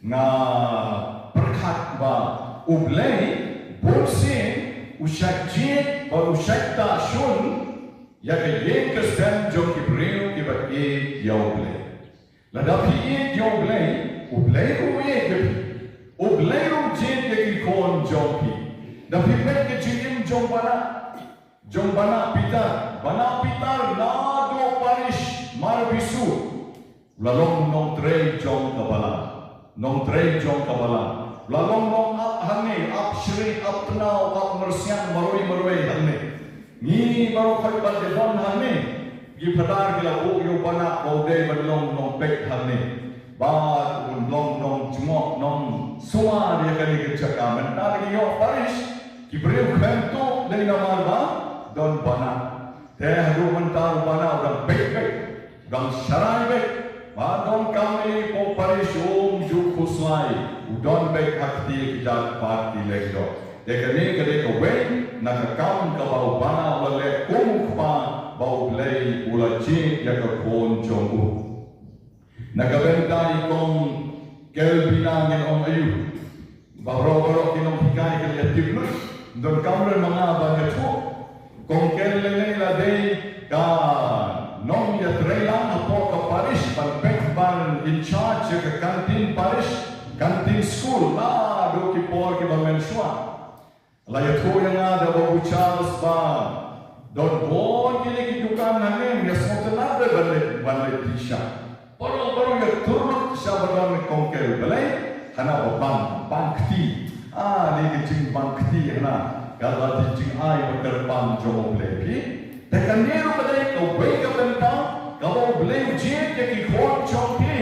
nga pyrkhat ba U Blei bun sien u shait jied bad u shait ta shun ïa ka ïing ka sem jong ki briew kiba ïeit ïa U Blei. Lada phi ïeit ïa U Blei, U Blei ruh u ïeit ïa phi. U Blei ruh u jied ïa ki khun jong phi. Da phi peit ka jingim jong Banak, jong Banak Pitar, Banak Pitar naduh parish Marbisu. La long nongtrei jong ka balang. Nongtrei jong ka balang. La long nongap hangne, ap shrieh, ap tnaw, ap myrsiang marwei marwei hangne. Ngi baroh khoit bad ïa don hangne. Ki phadar ki la buh ïa u Banak ba u dei ban long nongpeit hangne. Bad un long nongjngoh, nongsumar ïa kane ka jaka. Mynta la ki ïoh parish, ki briew khlem tuh dei namar ba don Banak. Te haduh mynta u Banak u dang peit beit, u dang sharai beit. Ba donkam ïa u parish um ju khuslai, u don beit ha kti kjat bad ki lyngdoh. Te kane ka dei kawei na ka kam kaba u Banak u la leh kum u kpa ba U Blei u la jied ïa ka khun jong u. Na ka bynta i kong Kelvina ngin ong aiu. Baroh baroh ki nonghikai ki la tip lut. Donkam ruh ma nga ban ïathuh. Kong Kel lei lei la dei ka nongïatreilang hapoh ka parish ban peit ban in charge ïa ka canteen parish, canteen school. Naduh ki por kiba mynshuwa. La ïathuh ïa nga da Babu Charles ba don bun kine ki dukan hangne, ïa sngewtynnat ban leit, ban leit dih sha. Baroh baroh ïa turmut sha ba don kong Kel, balei? Hana ba bang, bang kti. Ah, ne ka jingbang kti hana. Ka la dei jingai ba kyrpang jong U Blei phi. Te kane ruh ka dei kawei ka bynta kaba U Blei u jied ïa ki khun jong phi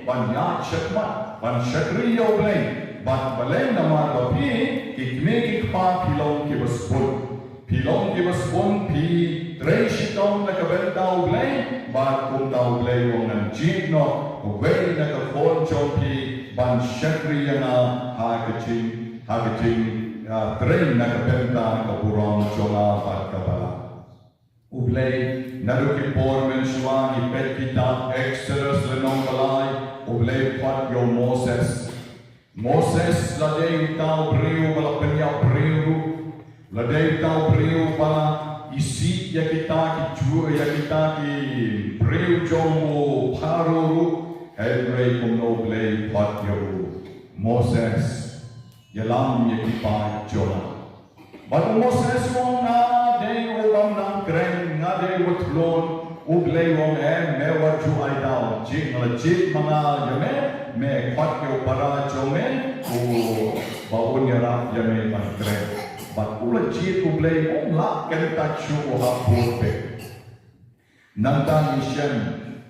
ban ïaid shakhmat, ban shakri ïa U Blei. Bad balei? Namar ba phi, ki kmie ki kpa, phi long kiba sbun. Phi long kiba sbun, phi trei shitom na ka bynta U Blei, bad kumta U Blei u ong ngan jied noh kawei na ka khun jong phi ban shakri ïa nga ha ka jing, ha ka jing, ah, trei na ka bynta ka burom jong nga bad ka balang. U Blei, naduh ki por mynshuwa ngi peit kitab Exodus lynnong ba lai, U Blei u khot ïa u Moses. Moses la dei uta u briew ba la pynïap briew ruh. La dei uta u briew ba la isih ïa kita ki Ju, ïa kita ki briew jong u Pharaoh ruh. Hynrei kumno U Blei u khot ïa u? Moses, ïalam ïa ki paid jong nga. Bad u Moses u ong, nga dei u bym nang kren, nga dei u thlun. U Blei u ong, em, me wat ju ai daw, jied, nga la jied ma nga ïa me, me khot ïa u para jong me, u ba un ïarap ïa me ban kren. Bad u la jied, U Blei um lah kyntait shuh, u hap bud beit. Nangta ngi shem,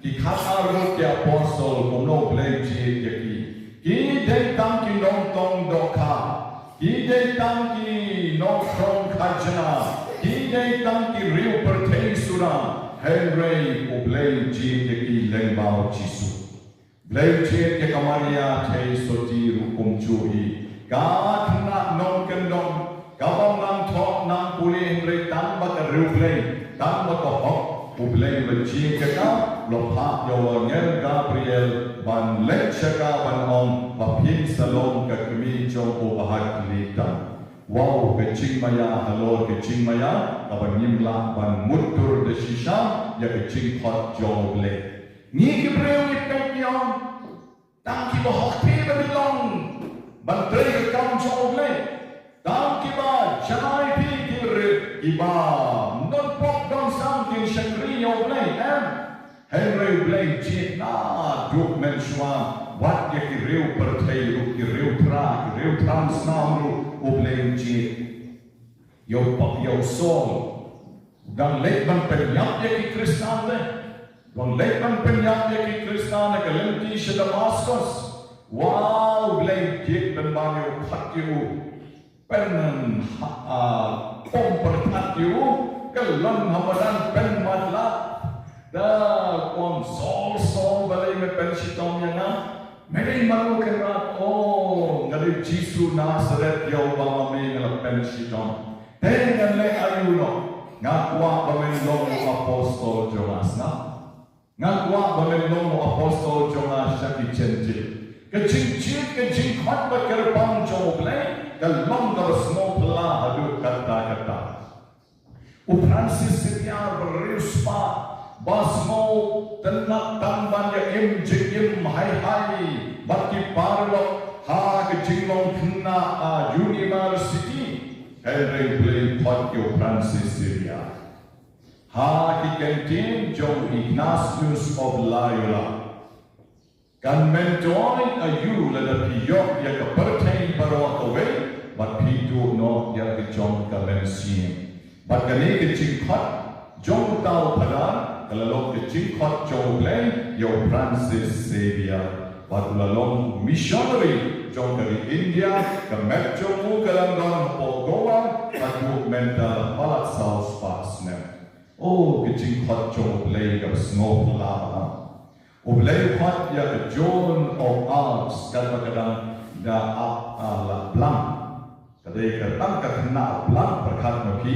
ki khatar ruh ki apostol, kumno U Blei u jied ïa ki. Ki dei tang ki nongtong dohkha, ki dei tang ki nongthrong khajna, ki dei tang ki riew pyrthei Sudan, hynrei U Blei u jied ïa ki lyngba u Jisu. Blei u jied ïa ka Maria Theisotti ruh kumjuh hi. Ka khynnah nongkyndong, ka bym nang thoh nang pule hynrei tang ba ka riewblei, tang ba ka hok, U Blei u la jied ïa ka, u la phah ïa u angel Gabriel ban leit sha ka ban ong ba phin sa long ka kmie jong u ba ha khlieh tam. Wow, ka jingmaïa halor ka jingmaïa, kaba ngim lah ban mutdur da shisha ïa ka jingkhot jong U Blei. Ngi ki briew ngi peit ngi ong, tang kiba hok phi ba phi long ban trei ka kam jong U Blei. Tang kiba janai phi ki briew kiba don pop don sam kin shakri ïa U Blei, em. Hynrei U Blei u jied naduh mynshuwa, wat ïa ki riew pyrthei ruh, ki riew thra, ki riew thra snam ruh, U Blei u jied. Ïa u pa, ïa u Saul. U dang leit ban pynïap ïa ki Khristan de. U dang leit ban pynïap ïa ki Khristan ha ka lynti sha Damaskus. Wow, U Blei u jied pynban ïa u, khot ïa u. Pyn ha, ah, pom pyrthat ïa u. Kyllon ha madan pyn matlah. Da u ong, Saul, Saul, balei me pynshitom ïa nga? Me dei mano kynrad? Oh, nga dei Jisu Nasaret ïa uba ma me nga la pynshitom. Te ngan leh aïu noh? Nga kwah ba men long u apostol jong nga, sngap. Nga kwah ba men long u apostol jong nga sha ki Jentil. Ka jingjied, ka jingkhot ba kyrpang jong U Blei ka long kaba sngewphylla haduh katta katta. U Francis Xavier, ba riewspah ba sngew Tynnat tang ban ïa im jingim hai hai bad ki paralok ha ka jinglong khynnah ha university. Hynrei Blei khot ïa u Francis Xavier ha ki kyntien jong Ignatius of Loyola. Kan myntoi aïu lada phi ïoh ïa ka pyrthei baroh kawei bad phi duh noh ïa ka jong ka mynsiem. Bad kane ka jingkhot jong uta u phadar ka la long ka jingkhot jong U Blei ïa u Francis Xavier. Bad u la long u missionary jong ka ri India, ka met jong u ka la don hapoh Goa, ka duh mynta la palat saw spah snem. Oh, ka jingkhot jong U Blei kaba sngewphylla bha. U Blei u khot ïa ka Joan of Arc, katba ka dang da ap, ah, la blang. Ka dei ka tang ka khynnah blang, pyrkhat ma phi,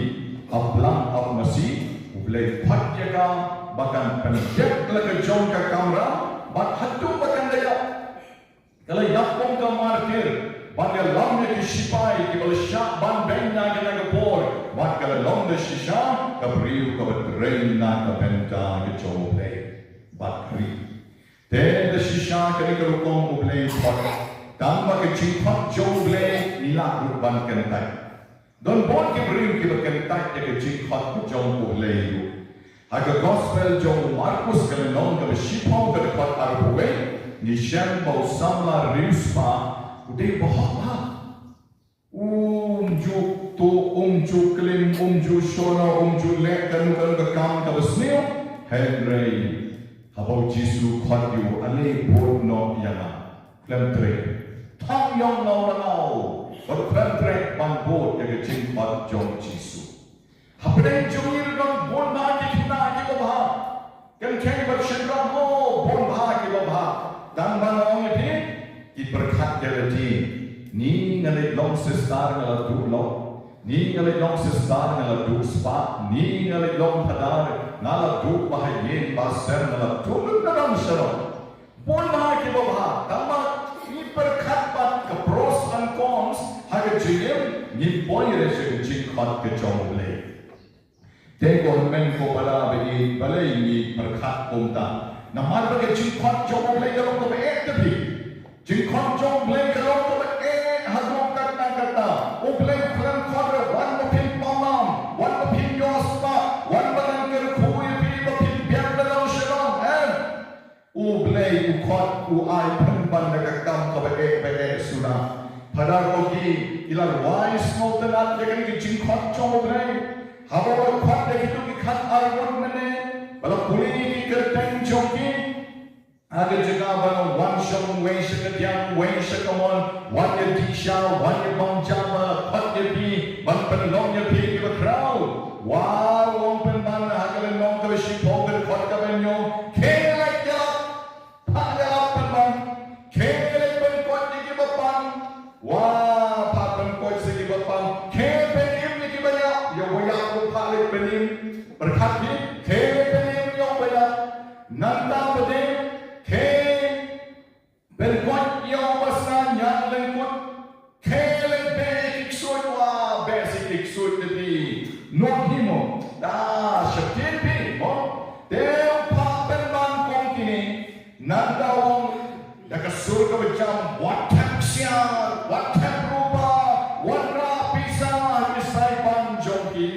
ap blang ap masi, U Blei u khot ïa ka ba kan pyndep la ka jong ka kamra bad haduh ba kan da ïap. Ka la ïap kum ka martir ban ïalam ïa ki shipai kiba la shah ban beiñ na kane ka por, bad ka la long da shisha ka briew kaba trei na ka bynta ka jong U Blei bad ka ri. Te da shisha kane ka rukom U Blei u khot, tang ba ka jingkhot jong U Blei ngi lah ruh ban kyntait. Don bun ki briew kiba kyntait ïa ka jingkhot ka jong U Blei ruh. Ha ka gospel jong u Markus ka lynnong kaba shiphew ka dkhot arphew wei, ngi shem ba u samla riewspah u dei uba hok bha. Um ju tuh, um ju klim, um ju shona, um ju leh kano kano ka kam kaba sniew. Hynrei haba u Jisu u khot ïa u, ale bud noh ïa nga. Khlem treh. Thang ïong ngaw na ngaw. Bad khlem treh ban bud ïa ka jingkhot jong u Jisu. Hapdeng jong ngi ruh don bun bha ki khynnah kiba bha. Kynthei bad shynrang, oh, bun bha kiba bha. Tang ba nga ong ïa phi, ki pyrkhat ïa lade. Ni nga leit long sister nga la duh lok. Ni nga leit long sister nga la duh spah. Ni nga leit long phadar nga la duh ba ha ïing ba sem nga la duh lut na dong shalom. Bun bha kiba bha, tang ba ngi pyrkhat bad ka pros and cons ha ka jingim, ngim poi re sha ka jingkhot ka jong U Blei. Te ko hynmen ko para ba ïeit, balei ngi pyrkhat kumta? Namar ba ka jingkhot jong U Blei ka long kaba eh te phi. Jingkhot jong U Blei ka long kaba eh haduh katta katta. U Blei u khlem khot re wan ba phin pynlong, wan ba phin ïoh spah, wan ba ngan kyrkhu ïa phi ba phin biang da long shalom. Em. U Blei u khot, u ai pynban da ka kam kaba eh ba eh shuh. Phadar Ogi i la rwai sngewtynnat ïa kane ka jingkhot jong U Blei. Haba u la khot ïa kito ki khatar ngut mynne ba la pule ïa ki kyrteng jong ki ha ka jaka ba la wan shong, wei sha kadiang, wei sha kamon, wan ïa dih sha, wan ïa bam ja, ba la khot ïa phi ban pynlong ïa phi kiba khraw. Wa u ong pynban ha ka lynnong kaba shiphew ka dkhot kaba hynñiew, khie leit ïalap. Phah ïalap pynban. Khie leit pynkoit ïa kiba pang. Wa, phah pynkoit sa kiba pang. Khie pynim ïa kiba ïap. Ïa uba ïap ruh phah leit pynim. Pyrkhat phi. Khie leit pynim ïa uba ïap. Nangta pat de. Khie pynkoit ïa uba sngewsih lyngkut. Khie leit beh ïa ki ksuid, wa, beh sa ki ksuid te phi. Nud hi mo. Da sheptieng phi mo. Te u phah pynban kum kine. Nangta u ong da ka sur kaba jam, wat thep ksiar, wat thep rupa, wat rah pisa ha ki saipan jong ki.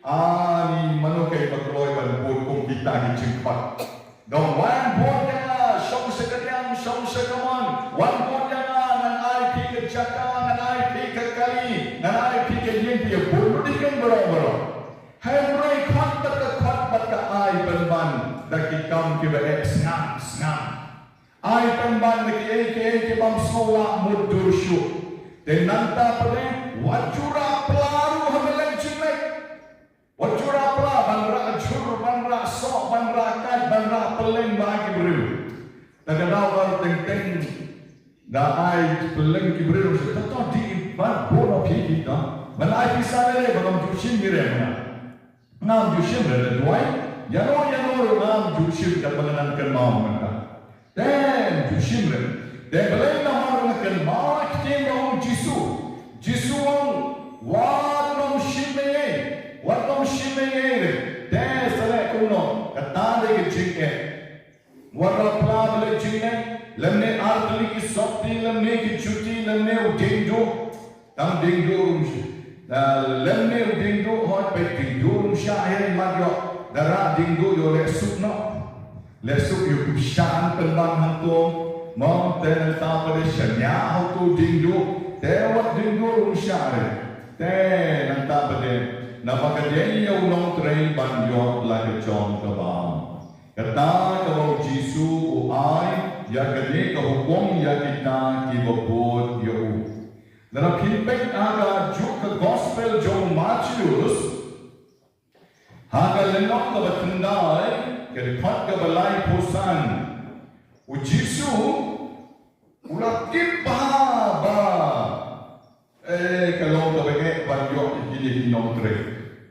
Ani mano kaei ba kloi ban bud kum kita ki jingkhot. Dang wan bud ïa nga, shong sha kadiang, shong sha kamon, wan bud ïa nga, ngan ai phi ka jaka, ngan ai phi ka kali, ngan ai phi ka ïing, phi ïa bud lut ïa ki baroh baroh. Hynrei khot bad ka khot bad ka ai pynban da ki kam kiba eh sngap sngap. Ai pynban da kiei kiei ki bym sngew lah mutdur shuh. Te nangta pat de, wat ju rah pla ruh ha ka lynti jingngeit. Wat ju rah pla, ban rah jhur, ban rah soh, ban rah kait, ban rah pylleng ba ai ki briew. Da ka daw ba teng teng da ai pylleng ki briew, sa to to dih ban bun o phi ki to. Ban ai pisa lei lei ba ngam ju shim ki re mynta. Ngam ju shim re lei duwai. Ïano ïano ruh ngam ju shim katba nga nang kynmaw mynta. Te ju shim re. Te balei namar nga kynmaw ïa ka ktien ba ong Jisu. Jisu ong, wat nym shim ei ei. Wat nym shim ei ei re. Te sa leh kumno? Kata dei ka jingeh. Wat la pla ba leh jingneh, lymne ar tylli ki sopti, lymne ki juti, lymne u diengduh. Tang diengduh ruh shisha. Lymne u diengduh, hooid, peit diengduh ruh shisha, hynrei mat ïoh. Da rah diengduh ïoh leh suk noh. Leh suk ïoh pynban hangto. Mo, te nangta pat de shaniah hangto diengduh. Te wat diengduh ruh shisha re. Te nangta pat de. Naba ka dei ïa u nongtrei ban ïoh la ka jong kaba. Kata kaba u Jisu u ai ïa kane ka hukum ïa kita kiba bud ïa u. Lada phin peit ha kajuh ka gospel jong u Mathaios, ha ka lynnong kaba khyndai, ka dkhot kaba laiphew san, u Jisu u la tip bha ba, eh, ka long kaba eh ban ïoh ïa kine ki nongtrei.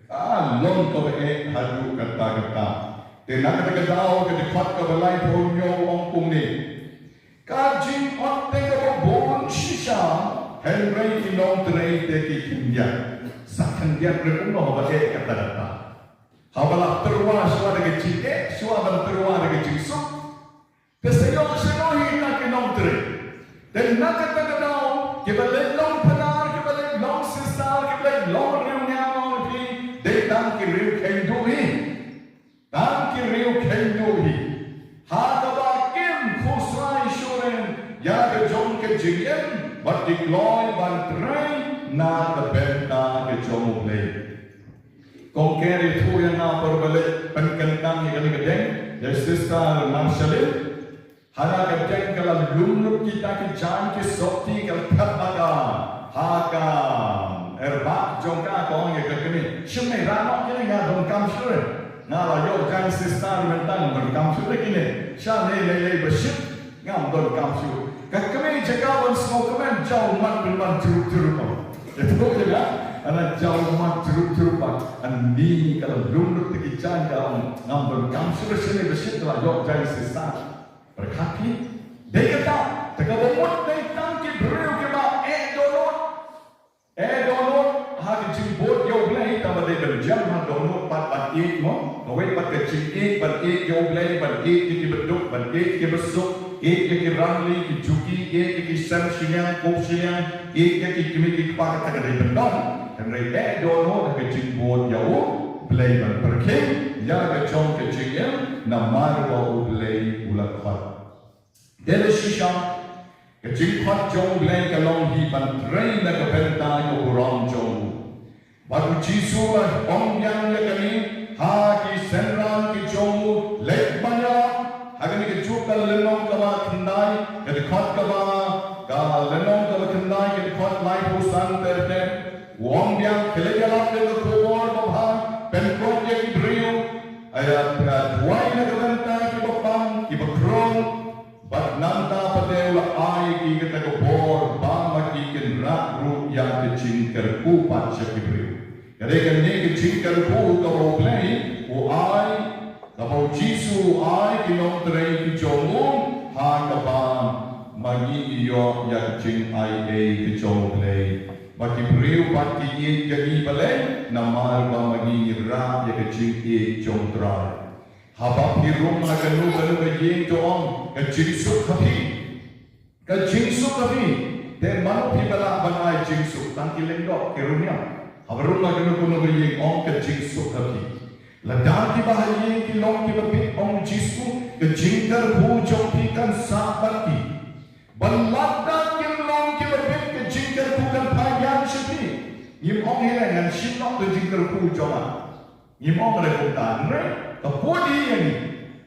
Ka long kaba eh haduh katta katta. Te na kata ka daw ka dkhot kaba laiphew hynñiew u ong kumne. Ka jingot te kaba bun shisha, hynrei ki nongtrei te ki khyndiat. Sa khyndiat re kumno haba eh katta katta. Haba la tyrwa shuwa da ka jingeh, shuwa ban tyrwa da ka jingsuk. Te sa ïoh shano hi na ki nongtrei. Te na kata ka daw, kiba leit long Pnar, kiba leit long Sister, kiba leit long Riewniam, long Ri, dei tang ki riew kheiñ duh hi. Tang ki riew kheiñ duh hi. Ha kaba kim khuslai shuh ïa ka jong ka jingim, bad ki kloi ban trei na ka bynta ka jong U Blei. Kong Kerry ïathuh ïa nga por ba leit pynkyntang ïa kane ka ding, ïa Sister Marshallin. Hana ka ding ka la lum lut kita ki jaiñ ki sopti ka la thep ha ka, ha ka airbag jong ka, ka ong ïa ka kmie. Shim ne, rah noh kine, nga donkam shuh re. Nga la ïoh jaiñ sister mynta, nga donkam shuh re kine. Shah lei lei lei ba shit, ngam donkam shuh. Ka kmie jaka ban sngewkmen, jaw mat pynban jrup jrup. Ïathuh ïa nga, hana jaw mat jrup jrup ba. Ani ka la lum lut ki jaiñ, ka ong ngam donkam shuh re, shim ne ba shit, nga la ïoh jaiñ sister. Pyrkhat phi, dei kata, te kaba mut dei tang ki briew kiba eh dohnud. Eh dohnud ha ka jingbud ïa U Blei, tangba dei ban jem ha dohnud pat ban ïeit mo. Kawei pat ka jingïeit ban ïeit ïa U Blei, ban ïeit ïa kiba duk, ban ïeit ïa kiba suk, ïeit ïa ki rangli, ki juki, ïeit ïa ki sem shiliang, kup shiliang, ïeit ïa ki kmie ki kpa, kata ka dei ban don. Hynrei eh dohnud ha ka jingbud ïa U Blei ban pyrkhing ïa ka jong ka jingim namar ba U Blei u la khot. Te da shisha, ka jingkhot jong U Blei ka long hi ban trei na ka bynta ka burom jong u. Bad u Jisu u la ong biang ïa kane ha ki synran ki jong u, leit ban ïalap ha kane kajuh ka lynnong kaba khyndai, ka dkhot kaba, ka lynnong kaba khyndai, ka dkhot laiphew san ter ter. U ong biang, khie leit ïalap ïa ka khubor babha, pynkoit ïa ki briew, ïa, ïa, duwai na ka bynta kiba pang, kiba krung, bad nangta pat de u la ai ïa ki kata ka bor ba ma ki kin rah ruh ïa ka jingkyrkhu pat sha ki briew. Ka dei kane ka jingkyrkhu kaba U Blei u ai, kaba u Jisu u ai ki nongtrei ki jong u, ha kaba ma ngi ïoh ïa ka jingaiei ka jong U Blei. Ba ki briew pat ki ïeit ïa ngi balei, namar ba ma ngi ngi rah ïa ka jingïeit jong U Trai. Haba phi rung ha kano kano ka ïing to ong, ka jingsuk ha phi. Ka jingsuk ha phi. Te mano phi ba lah ban ai jingsuk, tang ki lyngdoh, ki riewniam. Haba rung ha kano kano ka ïing ong ka jingsuk ha phi. Lada kiba ha ïing ki long kiba bit, ong u Jisu, ka jingkyrkhu jong phi kan sah bad ki. Bad lada kim long kiba bit, ka jingkyrkhu kan phai biang sha phi. Ngim ong hi lei ngan shim noh ka jingkyrkhu jong nga. Ngim ong re kumta, hynrei ka bud ïa ngi.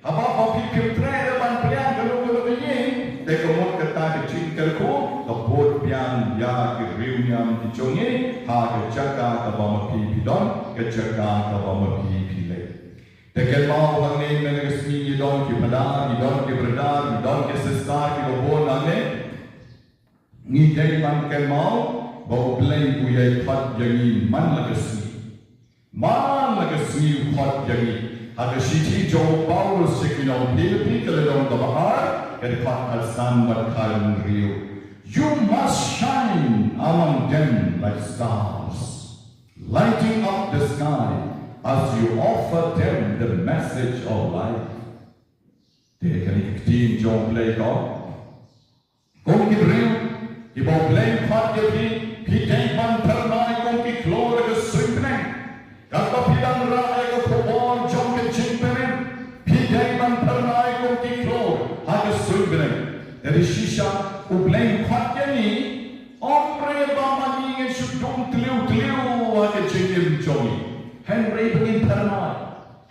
Haba ba phi phim treh re ban pdiang kano kano ka ïing, te ka mut kata ka jingkyrkhu ka bud biang ïa ki riewniam ki jong ngi ha ka jaka kaba ma phi phi don, ka jaka kaba ma phi phi leit. Te kynmaw hangne mynne ka sngi ngi don ki phadar, ngi don ki brother, ngi don ki sister kiba bun hangne. Ngi dei ban kynmaw ba U Blei u ïai khot ïa ngi man la ka sngi. Man la ka sngi u khot ïa ngi. Ha ka shithi jong u Paulus sha ki nong Philippi ka lynnong kaba ar, ka dkhot khatsan bad khathynriew. You must shine among them like stars, lighting up the sky as you offer them the message of life. Te kane ka ktien jong U Blei ka ong, kum ki briew kiba U Blei u khot ïa phi, phi dei ban phyrnai kum ki klur ha ka suiñ bneng. Katba phi dang rah ïa ka khubor jong ka jingpynim, phi dei ban phyrnai kum ki klur ha ka suiñ bneng. Te shisha U Blei u khot ïa ngi, ym re ba ma ngi ngin shu dum tliw tliw ha ka jingim jong ngi. Hynrei ba ngin phyrnai.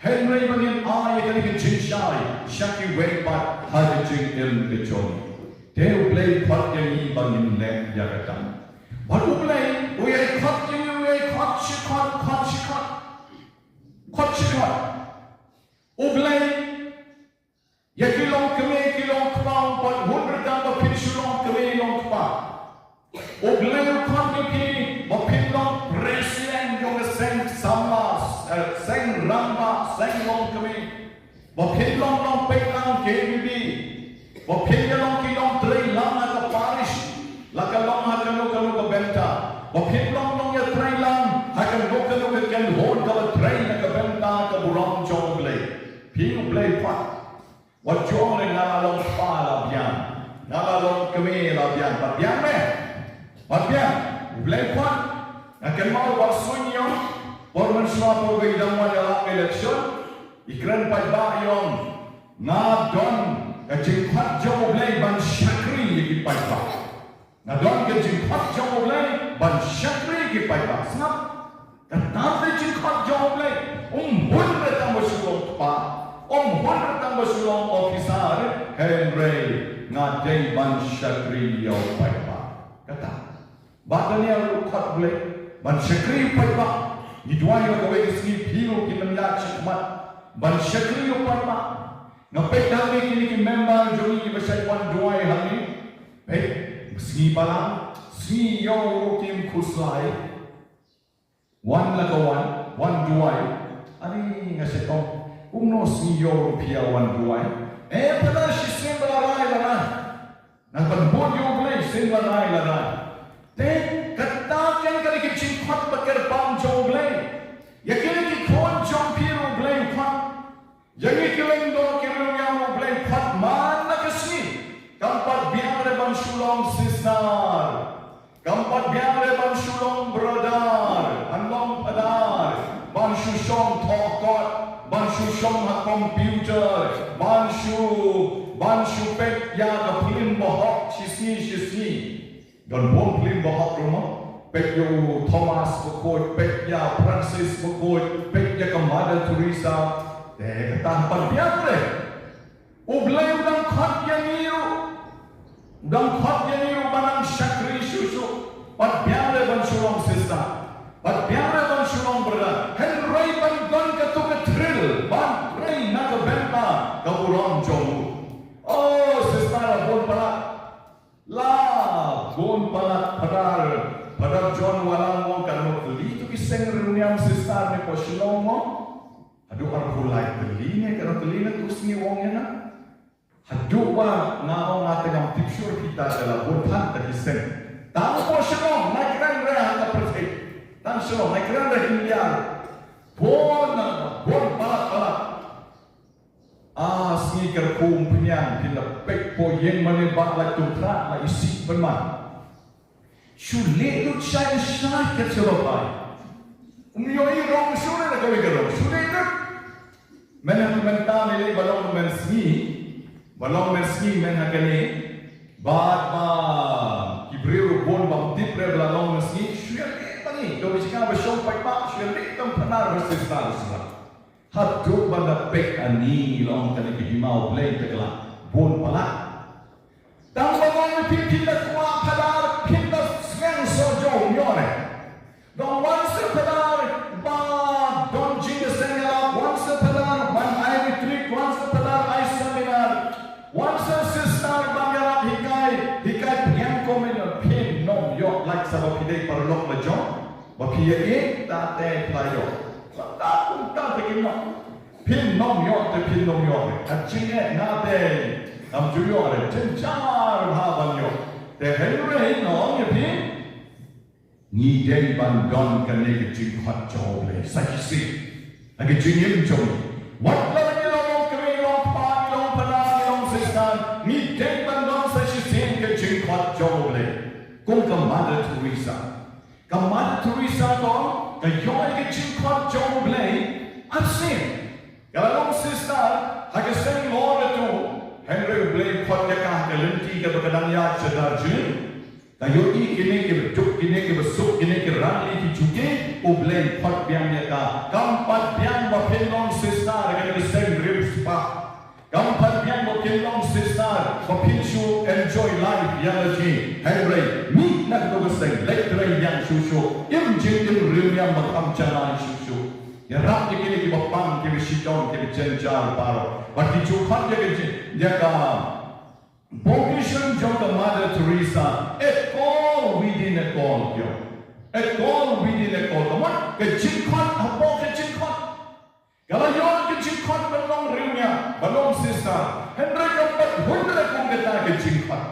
Hynrei ba ngin ai ïa kane ka jingshai sha kiwei pat ha ka jingim ka jong ngi. Te U Blei u khot ïa ngi ba ngin leh ïa kata. Bad U Blei u ïai khot ïa ngi, u ïai khot shi khot, khot shi khot. Khot shi khot. U Blei ïa ki longkmie ki longkpa, bad hun ryngkat ba phin shu longkmie longkpa, U Blei u khot ïa phi ba phin long president jong ka seng samla, eh, seng rangbah, seng longkmie. Ba phin long nongpeit lang K B B. Ba phin ïa long ki nongtrei lang ha ka parish, la ka long ha kano kano ka bynta. Ba phin long nongïatrei lang ha kano kano ka kynhun kaba trei na ka bynta ka burom jong U Blei. Phi U Blei u khot. Wat ju ong re nga la long kpa la biang, nga la long kmie la biang. Bad biang me. Bad biang. U Blei u khot. Nga kynmaw ba suiñ ïong por mynshuwa por ba i dang wan ïalap election, i kren paidbah i ong, nga don ka jingkhot jong U Blei ban shakri ïa ki paidbah. Nga don ka jingkhot jong U Blei ban shakri ïa ki paidbah. Sngap. Kata ka jingkhot jong U Blei. Um hun re tang ba shu long kpa, um hun re tang ba shu long officer, hynrei nga dei ban shakri ïa u paidbah. Kata. Bah Daniel u khot U Blei ban shakri ïa u paidbah. Ngi duwai ïa kawei ka sngi, phi ruh phin ym ïaid shakhmat ban shakri ïa u paidbah. Nga peit hangne kine ki member jong ngi kiba shait wan duwai hangne. Peit, sngi balang, sngi ïew ruh kim khuslai. Wan la ka wan, wan duwai. Ani nga shait ong, kumno sngi ïew ruh phi ïa wan duwai? Eh, pynban shisien ba la rai la rai. Nang pynbun ïa U Blei shisien la rai la rai. Te kata kan ka dei ka jingkhot ba kyrpang jong U Blei. Ïa kine ki khun jong phi ruh U Blei u khot. Ïa ngi ki lyngdoh ki riewniam U Blei u khot man la ka sngi. Kam pat biang re ban shu long sister. Kam pat biang re ban shu long brother, ban long phadar, ban shu shong thoh kot, ban shu shong ha computer, ban shu, ban shu peit ïa ka phlim bahok shisngi shisngi. Don bun phlim bahok ruh mo. Peit ïa u Thomas bakhuid, peit ïa Francis bakhuid, peit ïa ka Mother Teresa. Te kata pat biang re. U Blei u dang khot ïa ngi ruh. U dang khot ïa ngi ruh ban nang shakri shuh shuh. Bad biang re ban shu long sister. Bad biang re ban shu long brother. Hynrei ban don kato ka thrill ban trei na ka bynta ka burom jong u. Oh, sister, bun palat. La bun palat, Phadar, Phadar John Walang u ong, katno tylli to ki seng riewniam sister ne ko Shillong mo? Haduh arphew lai tylli ne, katno tylli ne to sngi u ong ïa nga? Haduh ba nga ong nga te ngam tip shuh, kita te la bun pat ki seng. Tang ko Shillong, nga kren re ha ka pyrthei. Tang Shillong, nga kren re India. Bun, bun palat palat. Ah, sngi kyrkhu Umphniang, phin da peit hapoh ïing mane ba la tung khrat la isih ban man. Shu leh lut shai shai ka jubab ai. Um ïohi rong shuh ne la kawei ka rong. Shu leh lut. Mynta mynta ne leh ba long mynsngi. Ba long mynsngi mynta kane. Bad ba ki briew ruh bun bym tip re ba la long mynsngi. Shu ïa leh ba ngi. Kawei jaka ba shong paidbah shu ïa leh tang Phadar ba sister sngap. Haduh ban da peit ani long kane ka hima U Blei te ka la bun palat. Tang ba ngan phin phin da kwah Phadar phin da sngewsih jong ïoh re. Dang wan sha Phadar ba don jingïaseng ïalap, wan sha Phadar ban ai retreat, wan sha Phadar ai seminar, wan sha sister ban ïarap hikai, hikai pynïaid kumne, phin ym ïoh, lait sa ba phi dei paralok la jong. Ba phi ïa ïeit ta te phi la ïoh. Sa ta kumta te kim noh. Phin ym ïoh te phin ym ïoh re. Ka jingeh nga te ngam ju ïoh re. Jynjar bha ban ïoh. Te hynrei nga ong ïa phi, ngi dei ban don kane ka jingkhot jong U Blei sa shisien ha ka jingim jong ngi. Wat la ngi long kmie, long kpa, long phadar, Ka Mother Teresa. Ka Mother Teresa ko, ka ïoh ïa ka jingkhot jong U Blei arsien. Ka la long sister ha ka seng Lorrato, hynrei U Blei u khot ïa ka ha ka lynti kaba ka dang ïaid sha Darjeeling. Ka ïohi kine kiba duk, kine kiba suk, kine ki rangli ki jong ki, U Blei u khot biang ïa ka. Kam pat biang ba phin long sister ha ka seng riewspah. Kam pat biang ba phin long sister ba phin shu enjoy life ïa la jong. Hynrei mih na kato ka seng, leit trei biang shuh shuh. Im jingim riewniam ba kham janai shuh shuh. Ïarap ïa kine kiba pang, kiba shitom, kiba jynjar baroh. Bad ki ju khot ïa ka jing, ïa ka vocation jong ka Mother Teresa, a call within a call, yo. A call within a call. Ka mut ka jingkhot hapoh ka jingkhot. Ka la ïoh ka jingkhot ban long riewniam, ban long sister. Hynrei kam pat hun re kum kata ka jingkhot.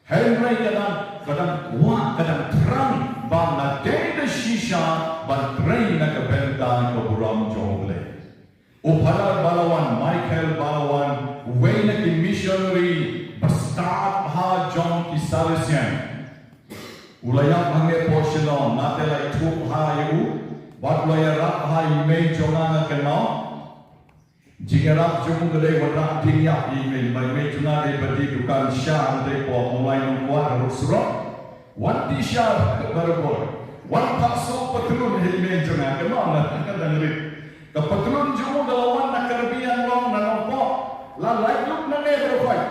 Hynrei ka dang, ka dang kwah, ka dang thrang ba nga dei da shisha ban trei na ka bynta ka burom jong U Blei. U Father Balawan, Michael Balawan, uwei na ki missionary ba stad bha jong ki Salesian. U la ïap hangne hapoh Shillong, nangta la ïathuh bha ïa u, bad u la ïarap bha ïa i mei jong nga, nga kynmaw. Jingïarap jong u ka dei wanrah dieng ïap ïa i mei, ba i mei jong nga dei ba die dukan sha, hangtei hapoh Mawlai Nongkwah, Roots Road. Wan die sha barabor. Wan phah suk patlun ha i mei jong nga, kynmaw nga, nga dang rit. Ka patlun jong u ka la wan na Karbi Anglong na Nongpoh. La laitluid nangne baroh khoit.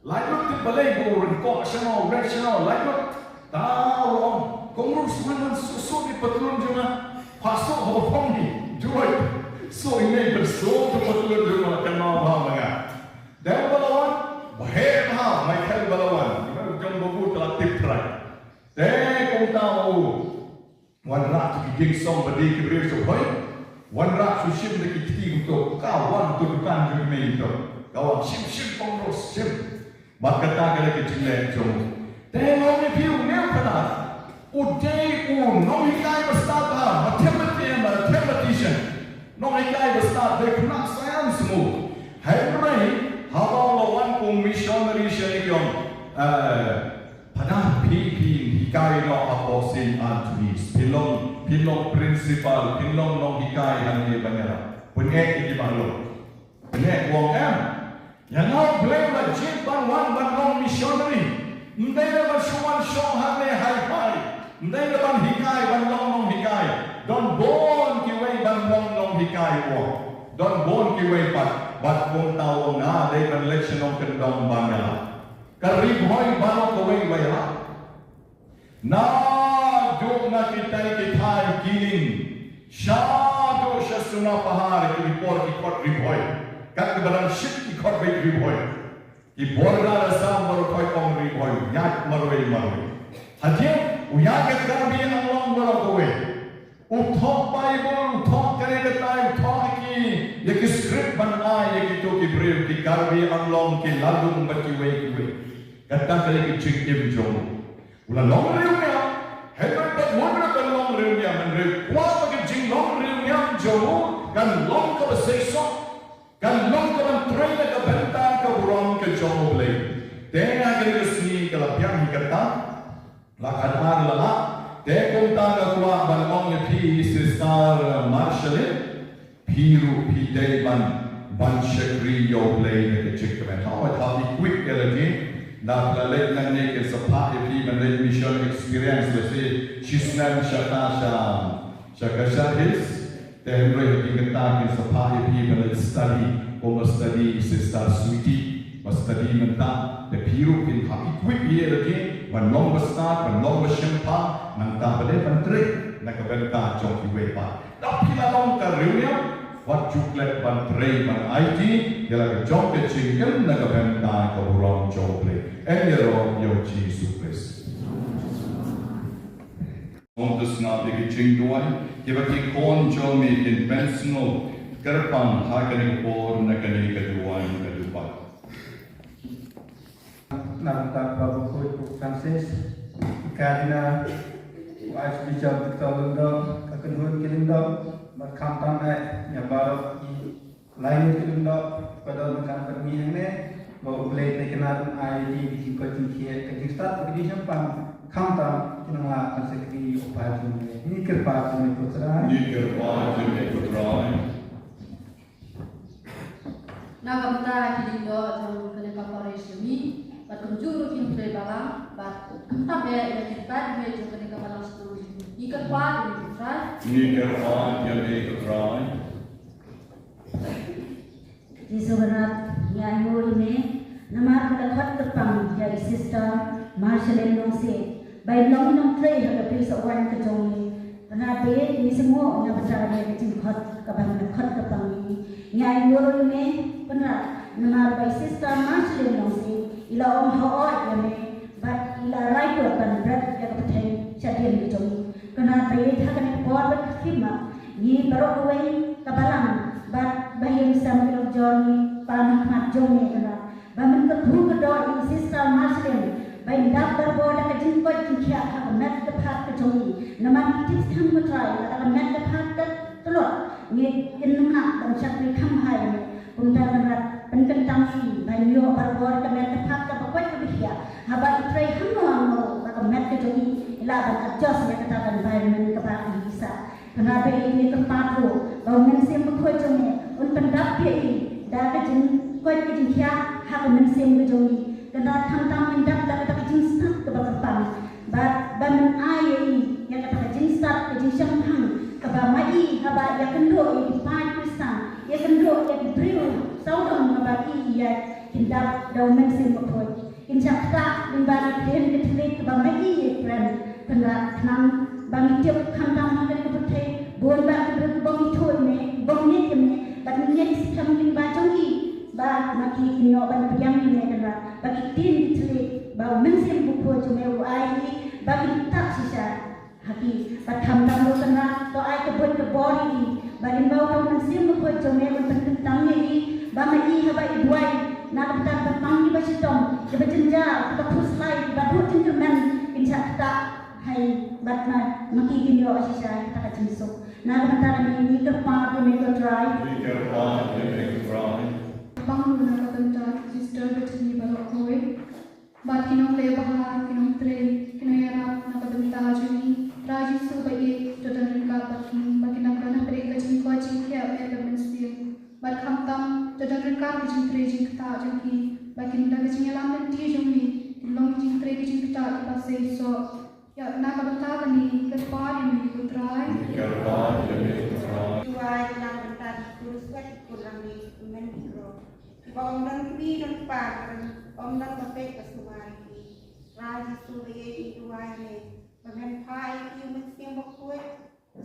Laitluid, tip balei ba u ryngkoh shano, u ret shano, laitluid. Te u ong, "Kong Roots, wan, wan, suk, suk ïa i patlun jong nga. Phah suk haba phong hi." Juwai. Suk i mei ban suk ïa i patlun jong nga, kynmaw bha ma nga. Dei u Balawan, ba heh bha, Michael Balawan. Jong babu te la tip trai. Te kumta u Wanrah tu ki dieng song ba die ki briew shu hoi. Wanrah shu shim da ki kti kumto. Ka wan tu dukan jong i mei to. Ka wan shim, shim, Kong Roots, shim. Bad kata ka dei ka jingleh jong u. Te nga ong ïa phi, une u Father u dei u nonghikai ba stad bha, mathemati-, mathematician. Nonghikai ba stad, dei khynnah science mo. Hynrei haba u la wan kum missionary sha ngi, ki ong, eh, Father, phi, phin hikai noh hapoh Saint Anthony's. Phin long, phin long principal, phin long nonghikai hangne ban ïarap. Pyneh ïa ki bahlong. Pyneh, u ong em. Ïa nga U Blei u la jied ban wan ban long missionary. Ym dei ban shu wan shong hangne hi-fi. Ym dei ban hikai, ban long nonghikai. Don bun kiwei ban long nonghikai, u ong. Don bun kiwei pat, bad kumta u ong nga dei ban leit sha nongkyndong ban ïalap. Ka Ri Bhoi baroh kawei ba ïalap. Naduh na kitai ki thaiñ ki lieng, shaduh sha Sunapahar, ki por ki khot Ri Bhoi. Kat kaba dang shit ki khot beit Ri Bhoi. Ki border Assam baroh khoit ong Ri Bhoi, ïaid marwei marwei. Hadien u ïaid ka Karbi Anglong baroh kawei. U thoh Baibl, u thoh kane katai, u thoh ïa ki, ïa ki script ban ai ïa kito ki briew, ki Karbi Anglong, ki Lalung bad kiwei kiwei. Kata ka dei ka jingim jong u. U la long riewniam, hynrei pat mut ruh ban long riewniam, hynrei u kwah ba ka jinglong riewniam jong u kan long kaba seisoh, kan long kaban trei na ka bynta ka burom ka jong U Blei. Te nga kane ka sngi ka la biang hi kata. La khatar la lah. Te kumta nga kwah ban ong ïa phi, Sister Marceline, phi ruh phi dei ban, ban shakri ïa U Blei na ka jingkmen. How about, how equip ïa lade? Lada phi la leit nangne kin sa phah ïa phi ban leit mission experience, lehse shisnem sha ka, sha, sha Cachar Hills. Te hynrei ha ki kynta kin sa phah ïa phi ban leit study, kumba study i Sister Sweety, ba study mynta, te phi ruh kin hap equip ïa lade ban long ba stad, ban long ba shemphang, nangta ba dei ban trei na ka bynta jong kiwei pat. Lada phi la long ka riewniam, wat ju klet ban trei ban aiti ïa la ka jong ka jingim na ka bynta ka burom jong U Blei. Yn ïaroh ïa U Jisu Khrist. Ong to sngap ïa ki jingduwai kiba ki khun jong me kin pynsngew kyrpang ha kane ka por na kane ka duwai ka jubab. Na ka bynta u Babu Pope Francis, i Cardinal, u Archbishop Victor Lyngdoh, ka kynhun ki Lyngdoh, bad khamtam eh ïa baroh ki lai ngut ki Lyngdoh ba don ha kane ka sngi hangne. Ba U Blei te kane un ai ïa ki jingkoit jingkhiah, ka jingstad, ka jingshemphang, khamtam ki nang lah ban shakri ïa u paid jong me. Ngi kyrpad ïa me ko Trai. Ngi kyrpad ïa me ko Trai. Na ka bynta ki jingdoh jong kane ka parish jong ngi, bad kumjuh ruh ki nongtrei balang, bad khamtam eh ïa ki paid jong kane ka balang shnong jong ngi. Ngi kyrpad ïa me ko Trai. Ngi kyrpad ïa me ko Trai. Jisu Khrist, ngi ainguh ïa me, namar ba la khot kyrpang ïa i Sister Marceline Nongsiej ba in long i nongtrei ha ka Priesthood ka jong ngi. Kane te ngi sngewnguh na ka bynta ka jingkhot kaba la khot kyrpang ïa ngi. Ngi ainguh ïa me, Kynrad, namar ba i Sister Marceline Nongsiej i la ong hooid ïa me, bad i la rai bad ban bret ïa ka pyrthei shadien ka jong ngi. Kynrad, ba ïeit ha kane ka por bad ka khmat, ngi baroh kawei ka balang bad ba ïeit sam ki lok jong ngi, pan ha khmat jong me Kynrad. Ba men kyrkhu kyrdoh ïa i Sister Marceline ba in dap barabor da ka jingkoit jingkhiah ha ka met ka phad ka jong ngi. Namar ngi tip skhem ko Trai, lada ka met ka phad ka tlot, ngin ym lah ban shakri kham bha ïa me. Kumta Kynrad, pynkyntang ïa i ba in ïoh barabor ka met ka phad kaba koit kaba khiah, haba i trei hangno hangno ba ka met ka jong i i lah ban adjust ïa kata ka environment kaba i sah. Kynrad, ba ïeit, ngi kyrpad ruh ba U Mynsiem Bakhuid jong me un pyndap ïa i da ka jingkoit ka jingkhiah ha ka mynsiem ka jong i. Kynrad, khamtam ngin dap da kata ka jingstad kaba kyrpang. Bad ba men ai ïa i ïa kata ka jingstad, ka jingshemphang kaba ma i haba ïakynduh ïa ki paid Khristan, ïakynduh ïa ki briew sawdong haba i ïa kin dap da U Mynsiem Bakhuid. Kin shah ktah lyngba ki ktien ki thylliej kaba ma i ïa kren, Kynrad, khnang ba ngi tip khamtam ha kane ka pyrthei bun bah ki briew ki bym ithuh ïa me, ki bym ngeit ïa me, bad ngi ngeit skhem lyngba jong ki ba ma ki kin ïoh ban pdiang ïa me Kynrad, ba ki ktien ki thylliej ba U Mynsiem Bakhuid jong me u ai ïa i ba kin ktah shisha ha ki. Bad khamtam ruh Kynrad, to ai ka buit ka bor ïa i ba lyngba U Mynsiem Bakhuid jong me un pynkyntang ïa i, ba ma i haba i duwai na ka bynta ka pang kiba shitom, kiba jynjar, kiba khuslai, kiba duh jingkyrmen, kin shah ktah ha i bad ma, ma ki kin ïoh shisha ïa kata ka jingsuk. Na ka bynta kane ngi kyrpad ïa me ko Trai. Ngi kyrpad ïa me ko Trai. Pang ruh na ka bynta Sister Bethany baroh kawei. Bad ki nongleh bha, ki nongtrei, ki nongïarap na ka bynta jong ngi. Trai Jisu ba ïeit, to don ryngkat bad kine, ba kin nang don hapdeng ka jingkoit jingkhiah bad ka mynsiem. Bad khamtam, to don ryngkat ka jingtrei jingktah jong ki, ba kin da ka jingïalam lynti jong me kin long ki jingtrei ki jingktah kiba seisoh. Ïa na ka bynta kane ngi kyrpad ïa me ko Trai. Ngi kyrpad ïa me ko Trai. Duwai na ka bynta ki khun swet ki khun rangbah, ki kmen ki khrong, kiba ym don kmie don kpa, ym don ba peit ba sumar ïa ki. Trai Jisu ba ïeit, ngi duwai ïa me ba men phah ïa ki U Mynsiem Bakhuid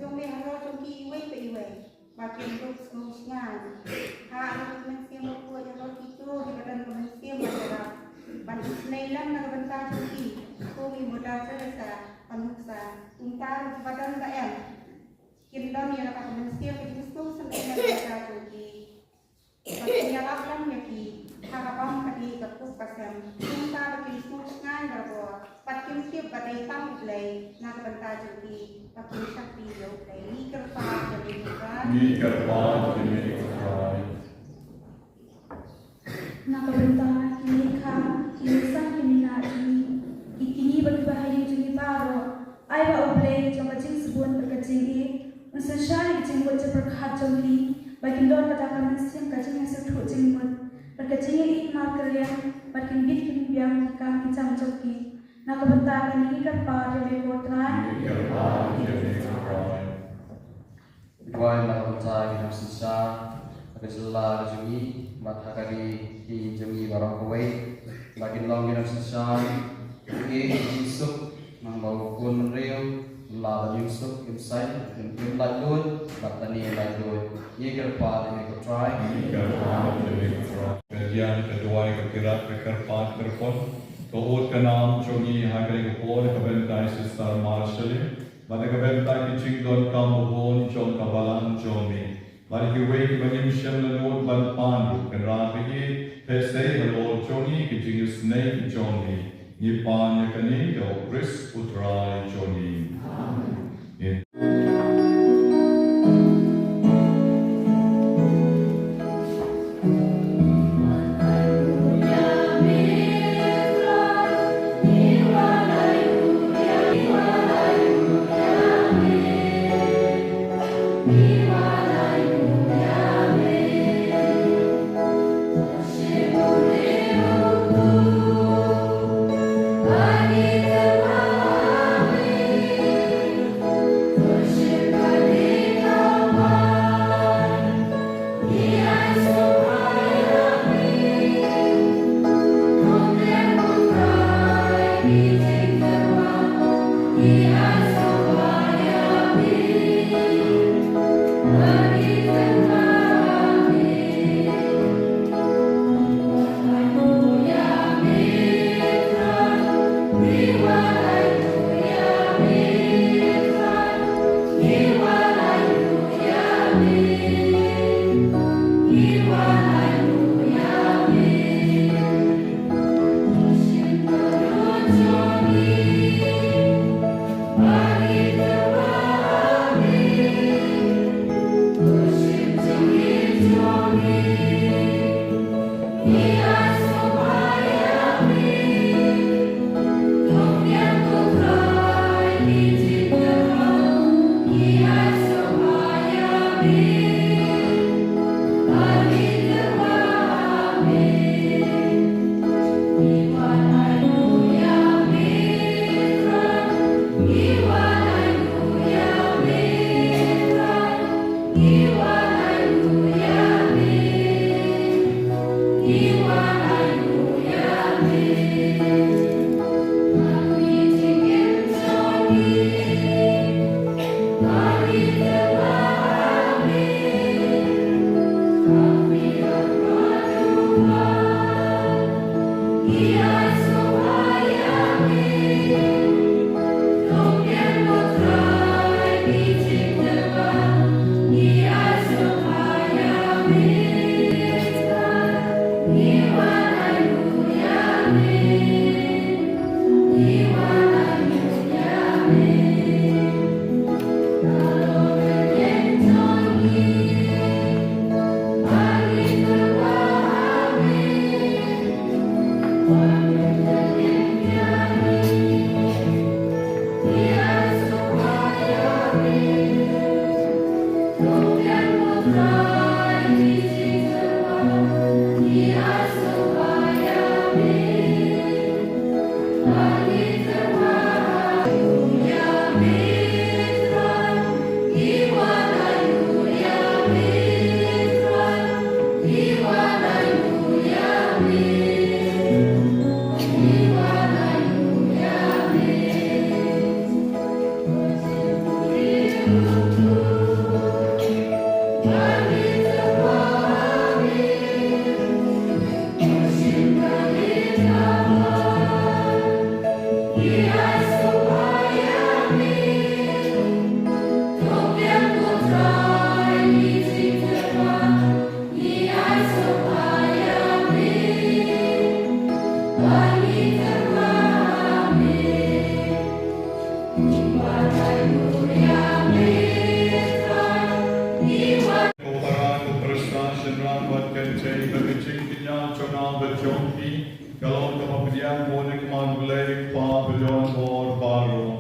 jong me halor jong ki iwei pa iwei, ba kin dup sngewsngaiñ. Phah ïa U Mynsiem Bakhuid halor kito kiba don ka mynsiem ba ïarap, ban isynei lem na ka bynta jong ki, kum i Mother Teresa, Panuksa, kumta ruh kiba don ba em, kin don ïa kata ka mynsiem ka jingsngewsynei na ka bynta jong ki. Bad kin ïarap lem ïa ki ha ka bym ka dih ka khup ka sem, kumta ba kin sngewsngaiñ barabor, bad kin tip ba dei tang U Blei na ka bynta jong ki, ba kin shakri ïa U Blei. Ngi kyrpad ïa me ko Trai. Ngi kyrpad ïa me ko Trai. Na ka bynta ki mei kha, ki mei san, ki mei nah jong ngi, ki kñi bad ki bahaïing jong ngi baroh, ai ba U Blei jong ka jingsbun bad ka jingïeit un synshar ïa ka jingmut jingpyrkhat jong ki, ba kin don kata ka mynsiem ka jingïasngewthuh jingmut bad ka jingïeit markylliang, bad kin bit kin biang ki kam ki jam jong ki. Na ka bynta kane ngi kyrpad ïa me ko Trai. Ngi kyrpad ïa me ko Trai. Duwai na ka bynta ki nongsynshar ha ka jylla ka jong ngi bad ha ka ri jong ngi baroh kawei, ba kin long ki nongsynshar ki jingsuk, nangba u khun bynriew un lah ban ïeng suk, ïeng saiñ, ïeng, ïeng laitluid bad lane laitluid. Ngi kyrpad ïa me ko Trai. Ngi kyrpad ïa me ko Trai. Ka jingduwai, ka jingïarap, ka jingkyrpad, ka jingkyrpad, ka ud ka nam jong ngi ha kane ka por, ka bynta i Sister Marceline bad ka bynta ki jingdonkam babun jong ka balang jong me. Bad kiwei kiba ngim shym la nud ban pan ruh, Kynrad ba ïeit, peit sei halor jong ngi, ki jingisynei ki jong ngi. Ngi pan ïa kane ha u Khrist u Trai jong ngi. Amen. Ngi Ko para, ko para shynrang bad kynthei, ba ka jingkñia jong nga bad jong phi ka long kaba pdiang bun ïa ka man U Blei Kpa badonbor baroh.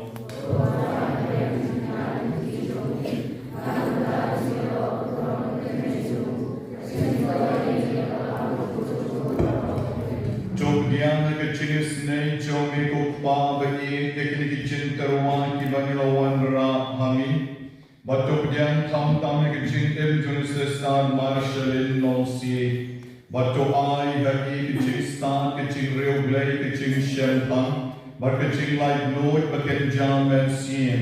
To pdiang ïa ka jingisynei jong me ko Kpa ba ïeit ïa kine ki jingtyrwa kiba ngi la wanrah ha me. Bad to pdiang khamtam ïa ka jingim jong i Sister Marshallin Nongsiej. Bad to ai ha i ka jingstad, ka jingriewblei, ka jingshemphang bad ka jinglaitluid ba kynja mynsiem,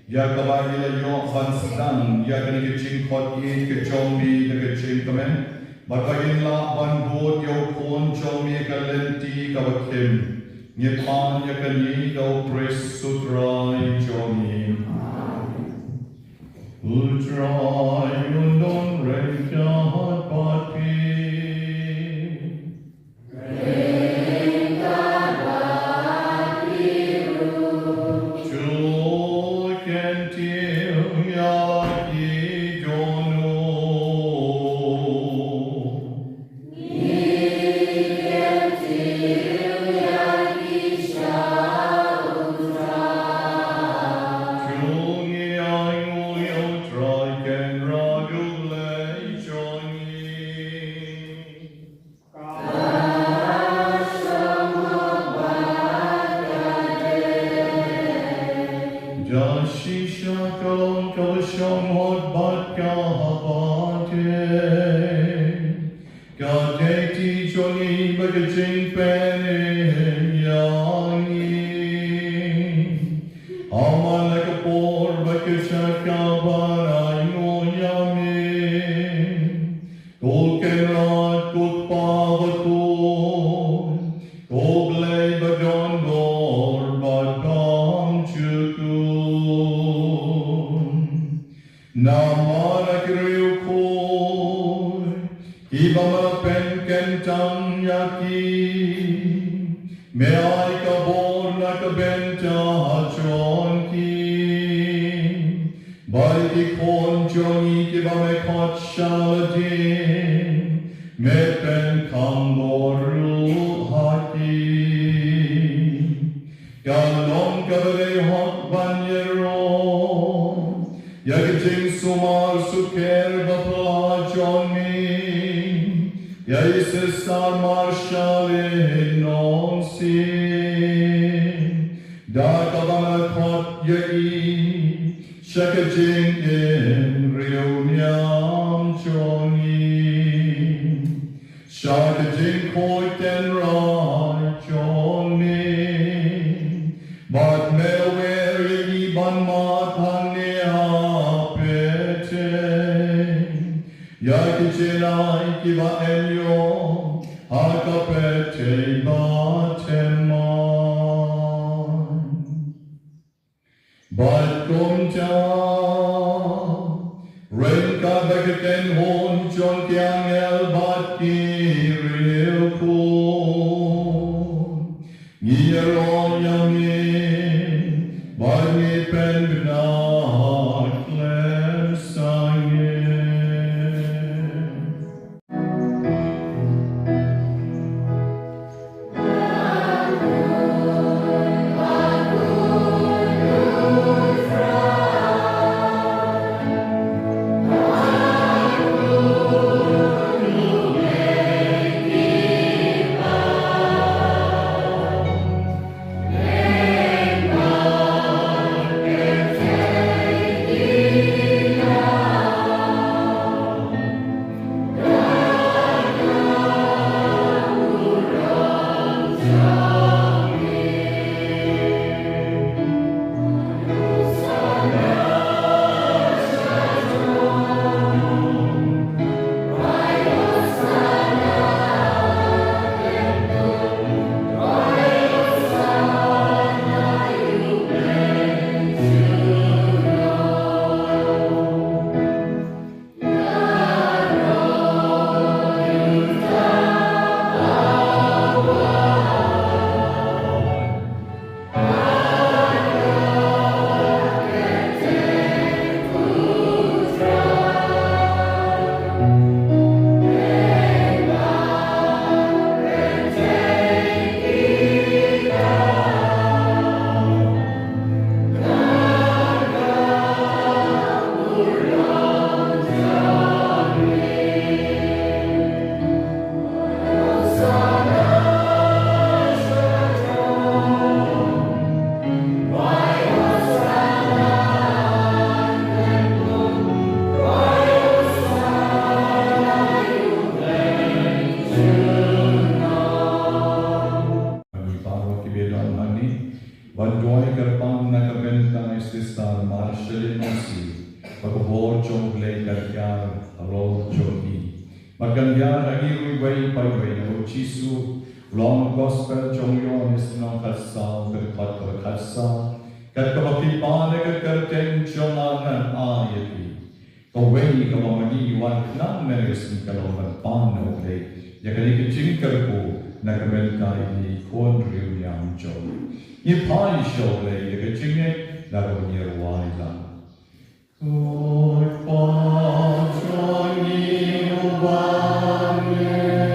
ïa kaba i la ïoh ban sdang ïa kane ka jingkhot ïeit ka jong me da ka jingkmen. Bad ba in lah ban bud ïa u Khun jong me ha ka lynti kaba khim. Ngi pan ïa kane da u Khrist u Trai jong ngi. U Trai un don ryngkat bad phi. To kyntiew ïa la ki dohnud. To ngi ainguh ïa U Trai Kynrad U Blei jong ngi. Da shisha ka long kaba shong hok bad kaba dei. Ka dei ti jong ngi bad ka jingpynim ïa ngi. Ha man la ka por bad ka jaka ban ainguh ïa me, ko Kynrad, ko Kpa bad ko, ko Blei badonbor bad bymjukut. Namar ki riewkhuid kiba me la pynkyntang ïa ki, me ai ka bor na ka bynta jong ki. Bad ïa ki khun jong ngi kiba me khot sha lade, me pynkham bor ruh ha ki. Ka long kaba dei hok ban ïaroh ïa ka jingsumar sukher bapla jong me ïa i Sister Marshallin Nongsiej, da kaba me khot ïa i sha ka jingim riewniam jong ngi. Sha ka jingkhuid tynrai jong me, bad me wer ïa ngi ban mad hangne ha pyrthei ïa ki jingai kiba yn ïoh ha ka pyrthei ba thymmai. Bad kumta, ryngkat bad ka kynhun jong ki angel bad ki riewkhuid, ngi ïaroh ïa me bad ngi pynbna khlem sangeh. Long hangne ban duwai kyrpang na ka bynta i Sister Marceline Nongsie, ba ka bor jong U Blei kan hiar halor jong i. Bad kan hiar ha ngi ruh iwei pa iwei, namar U Jisu u ong ha ka Gospel jong u Ïoannis lynnong khatsaw, ka dkhot kaba khatsaw: Kat kaba phi pan ïa ka kyrteng jong nga ngan ai ïa phi. Kawei kaba ma ngi wan khnang mynne ka sngi ka long ban pan na U Blei ïa kane ka jingkyrkhu na ka bynta ine i khun riewniam jong ngi. Ngin phai sha U Blei ïa ka jingngeit na kaba ngi rwai lang. Ko Pa jong ngi uba ha bneng,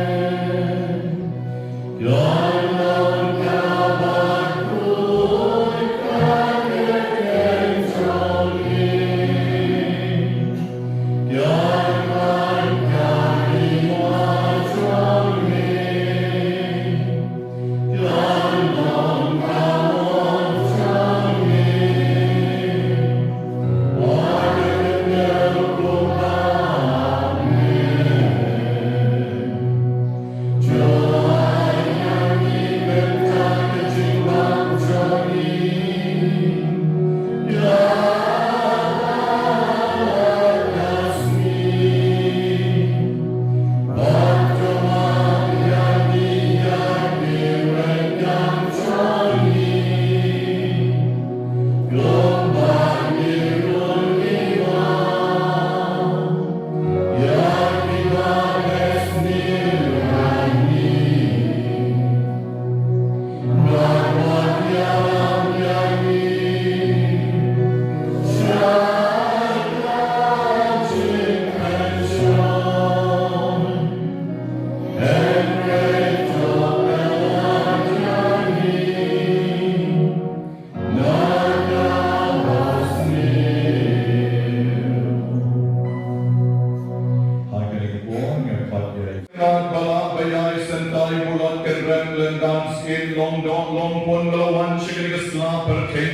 Ha kane ka por ngan pat ïa ka ba la ba ïa i Santa Ibulat Kynrad Lyngdoh Syiem Lyngdoh Lyngpun ba la wan sha kane ka sla pyrthei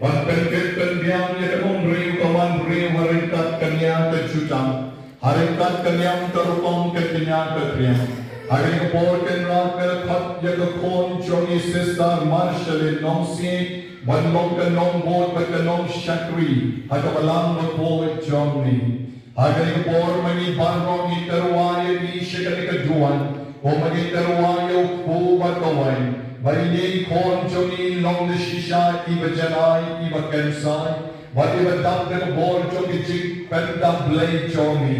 ban pynkit pynbiang ïa ka nongrim ka wanriew ha ryngkat ka nia ka jutang, ha ryngkat ka niam ka rukom ka kñia ka triang. Ha kane ka por Kynrad nga la khot ïa ka khun jong i Sister Marceline Nongsie ban long ka nongbud bad ka nongshakri ha ka Balang Bakhuid jong ngi. Ha kane ka por ma ngi baroh ngi tyrwa ïa i sha kane ka duwan, kumba ngi tyrwa ïa u kpu bad ka waiñ, ba ine i khun jong ngi long da shisha iba janai, iba kynsai bad iba dap da ka bor jong ka jingpyndap Blei jong ngi.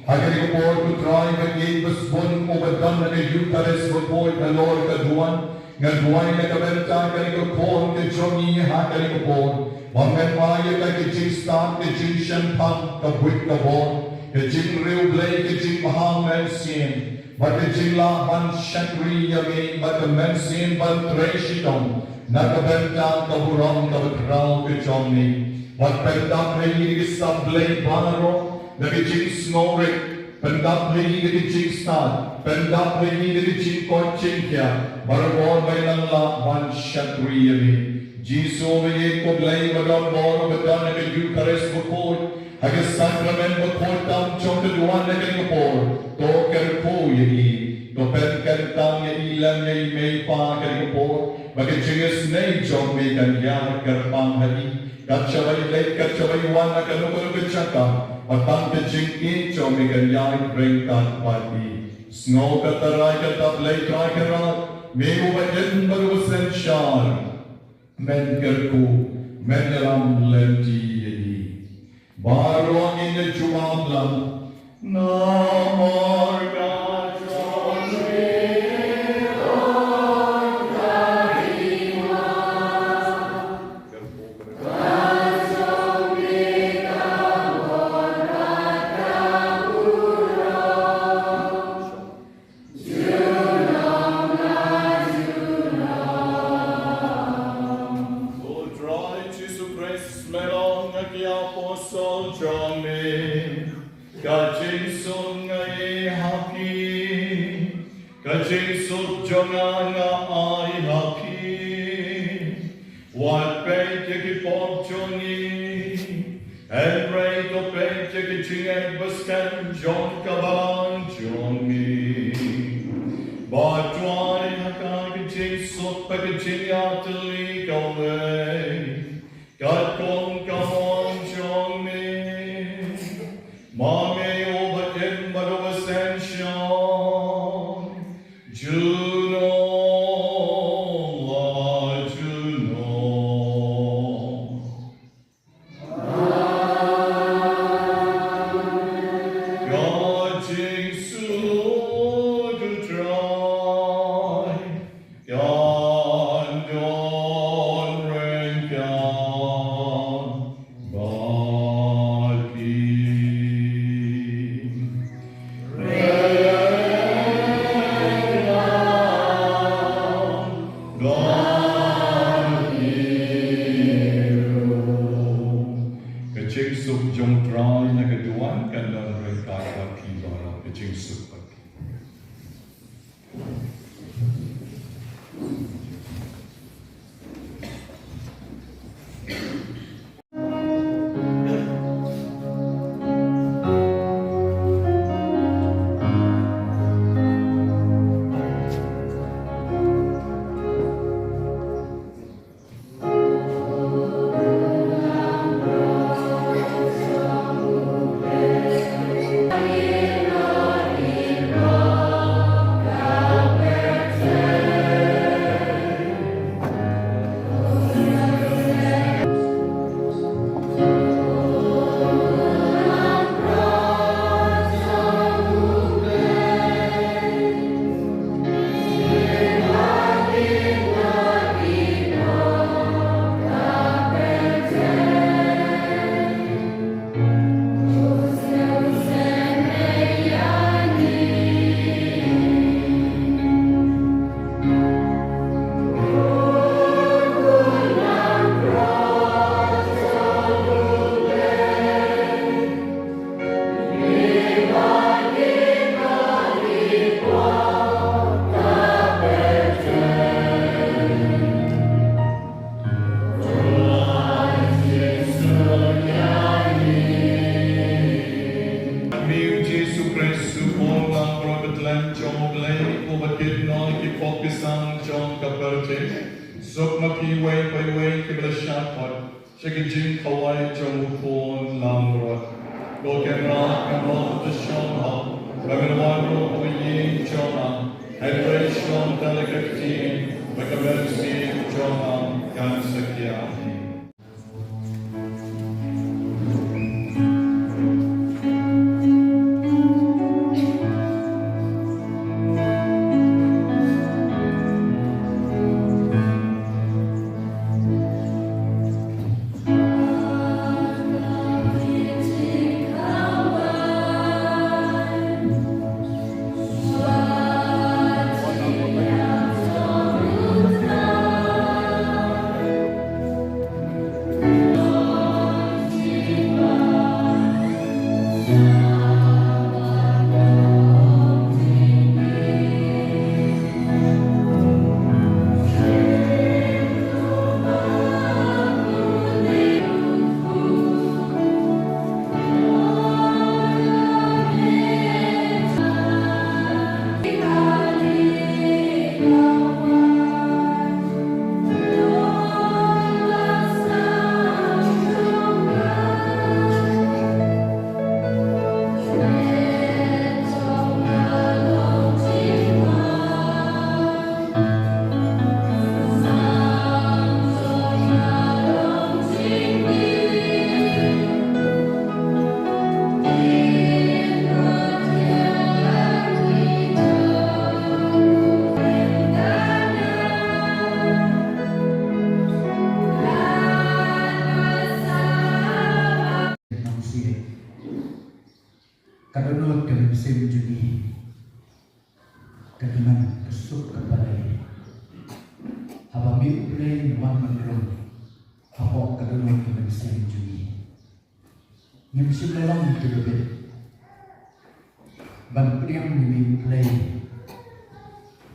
Ha kane ka por ko Trai, ba ïeit ba sbun uba don ha ka Ïukharist bakhuid halor ka duwan, nga duwai na ka bynta kane ka khun ka jong ngi ha kane ka por, ba men ai ïa ka ka jingstad, ka jingshemphang, ka buit ka bor, ka jingriewblei, ka jingbha mynsiem, bad ka jinglah ban shakri ïa me bad ka mynsiem ban trei shitom na ka bynta ka burom kaba khraw ka jong me. Wat pyndap ha ngi ki sap Blei baroh da ka jingsngewrit, pyndap ha ngi da ka jingstad, pyndap ha ngi da ka jingkoit jingkhiah, barabor ba ngin nang lah ban shakri ïa me. Jisu ba ïeit, ko Blei ba don bor, ba don ha ka Ïukharist bakhuid, ha ka sakramen bakhuid tam jong ka duwan ha kane ka por, to kyrkhu ïa i, to pynkyntang ïa i lem ïa i mei pa ha kane ka por, ba ka jingisynei jong me kan ïaid kyrpang ha i, kat shaba i leit, kat shaba i wan, ha kano kano ka jaka, ba tang ka jingïeit jong me kan ïaid ryngkat bad i. Sngew kata ka rai, kata Blei Trai Kynrad, me uba im bad uba synshar. Men kyrkhu, men ïalam lynti ïa i. Baroh ngin ïa jubab lang. Namar ka jong me ka hima. Ko Trai Jisu Khrist, me la ong ha ki apostol jong me, ka jingsuk nga ai ha phi, ka jingsuk jong nga nga ai ha phi. Wat peit ïa ki pop jong ngi, hynrei to peit ïa ka jingngeit ba skhem jong ka balang jong ngi. Bad duwai ha ka ka jingsuk bad ka jingïap Kawei, katkum ka mon jong me, ma me u ba im bad u ba synshar junom la junom. Ka jingsuk U Trai kan don ryngkat bad phi. Ka jingsuk jong U Trai na ka duwan kan don ryngkat bad phi baroh. Ka jingsuk bad phi. Jisu Khrist, u Khun langbrot ba tlem jong U Blei, uba kit noh ïa ki pop ki sam jong ka pyrthei, suk ma phi uwei pa uwei kiba la shah khot sha ka jingkhawai jong u Khun langbrot. Ko Kynrad, nga mon ba shong hok ba ngan wan ruh ha ka ïing jong nga, hynrei shong tang da ka ktien bad ka mynsiem jong nga kan satia. Ka dohnud ka mynsiem jong ngi ka dei ka suk ka balei haba me U Blei me wan ban rung hapoh ka dohnud ka mynsiem jong ngi. Ngim shym la long ki ba bit ban pdiang ïa me U Blei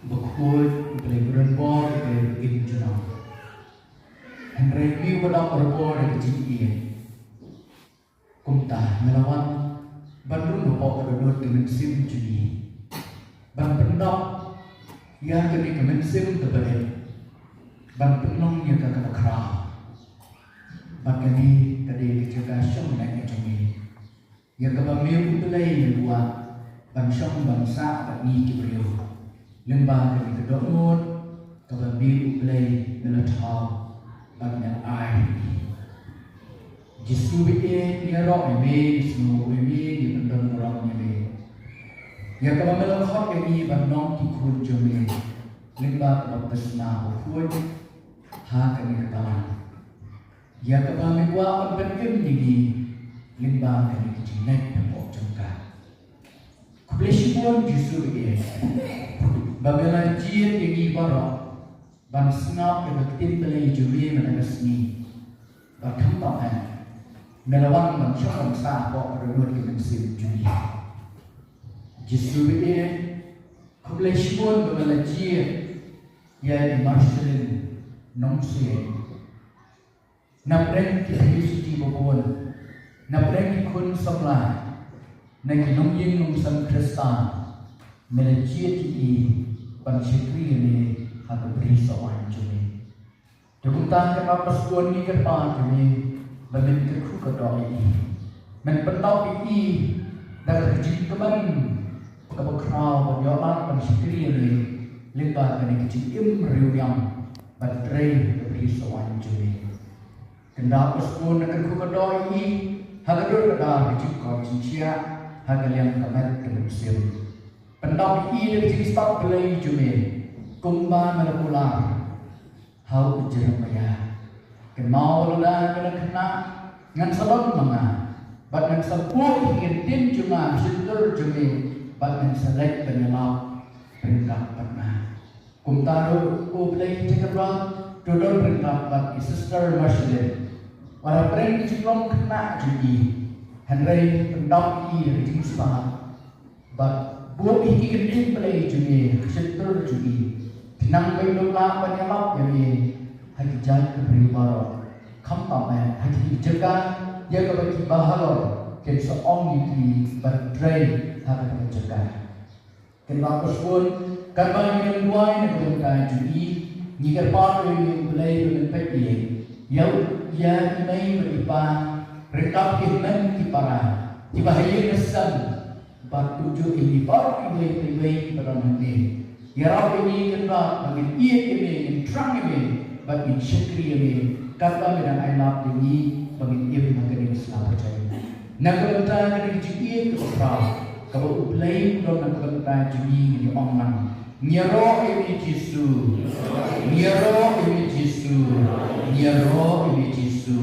bakhuid, U Blei ba don bor, U Blei ba im junom. Hynrei me uba dap bor ïa ka jingïeit. Kumta me la wan ban rung hapoh ka dohnud ka mynsiem jong ngi ban pyndap ïa kane ka mynsiem kaba rit. ban pynlong ïa ka kaba khraw. Bad kane ka dei ka jaka shong leit ka jong me, ïa kaba me u Blei me kwah ban shong ban sah bad ngi ki briew. Lyngba kane ka dohnud kaba me u Blei me la thaw bad me la ai. Jisu bad ïa ngi ïaroh ïa me, ngi sngew ïa me, ngi pyndon burom ïa me. Ïa kaba me la khot ïa ngi ban long ki khun jong me lyngba ka baptisma bakhuid ha kane ka balang. Ïa kaba me kwah ban pynim ïa ngi lyngba kane ka jingngeit hapoh jong ka. Khublei shibun Jisu bad ïa ba me la jied ïa ngi baroh ban sngap ïa ka ktien Blei jong me mynta ka sngi. Bad khamtam eh me la wan ban shong ban sah hapoh ka dohnud ka mynsiem jong ngi. Jisu bad ïa khublei shibun ba me la jied ïa i Marceline Nongsiej. Napdeng ki Philisti babun, napdeng ki khun samla, na ki nongïing nongsan Khristan, me la jied ïa i ban shakri ïa me ha ka Bri Sohwan jong me. Te kumta kynrad ba sngewbha ngi kyrpad ïa me ba men kyrkhu kyrdoh ïa i. Men pyndap ïa i da ka jingkmen kaba khraw ban ïoh lad ban shakri ïa me lyngba kane ka jingim riewniam ban trei ha ka Bri Sohwan jong me. Kynrad ba sngewbha ngi kyrkhu kyrdoh ïa i ha ka dur ka dar ka jingkoit jingshiah ha ka liang ka met ka mynsiem. Pyndap ïa i da ka jingstad Blei jong me kumba me la kular ha u Jeremaïah. Kynmaw lada me la khynnah ngan sa don ma nga bad ngan sa buh ïa ka ktien jong nga ha shyntur jong me bad ngan sa leit ban ïalap ryngkat bad nga. Kumta ruh U Blei te kyrpad to don ryngkat bad i Sister Marceline. Wat hapdeng ka jinglong khynnah jong i, hynrei pyndap ïa i da ka jingstad. Bad buh ïa ki ktien Blei jong me ha shyntur jong i. Khnang ba in ym lah ban ïalap ïa me ha ki jait ki briew baroh. Khamtam eh ha ki jaka ïa kaba ki bahalor kin sa ong ïa ki ban trei ha kata ka jaka. Kynrad ba sngewbha katba ngi duwai na ka bynta jong i, ngi kyrpad ïa i U Blei ba men peit ïa i, ïa i mei bad i pa, ryngkat ki hynmen ki para kiba ha ïing ha sem. Bad kumjuh ïa ngi baroh iwei pa iwei ba don hangne. Ïarap ïa ngi Kynrad ba ngin ïeit ïa me, ngin thrang ïa me bad ngin shakri ïa me katba me dang ai lad ïa ngi ba ngin im ha kane ka sla pyrthei. Na ka bynta kane ka jingïeit kaba khraw kaba U Blei u don na ka bynta jong ngi, ngi ong lang: Ngi ïaroh ïa me Jisu. Ngi ïaroh ïa me Jisu. Ngi ïaroh ïa me Jisu.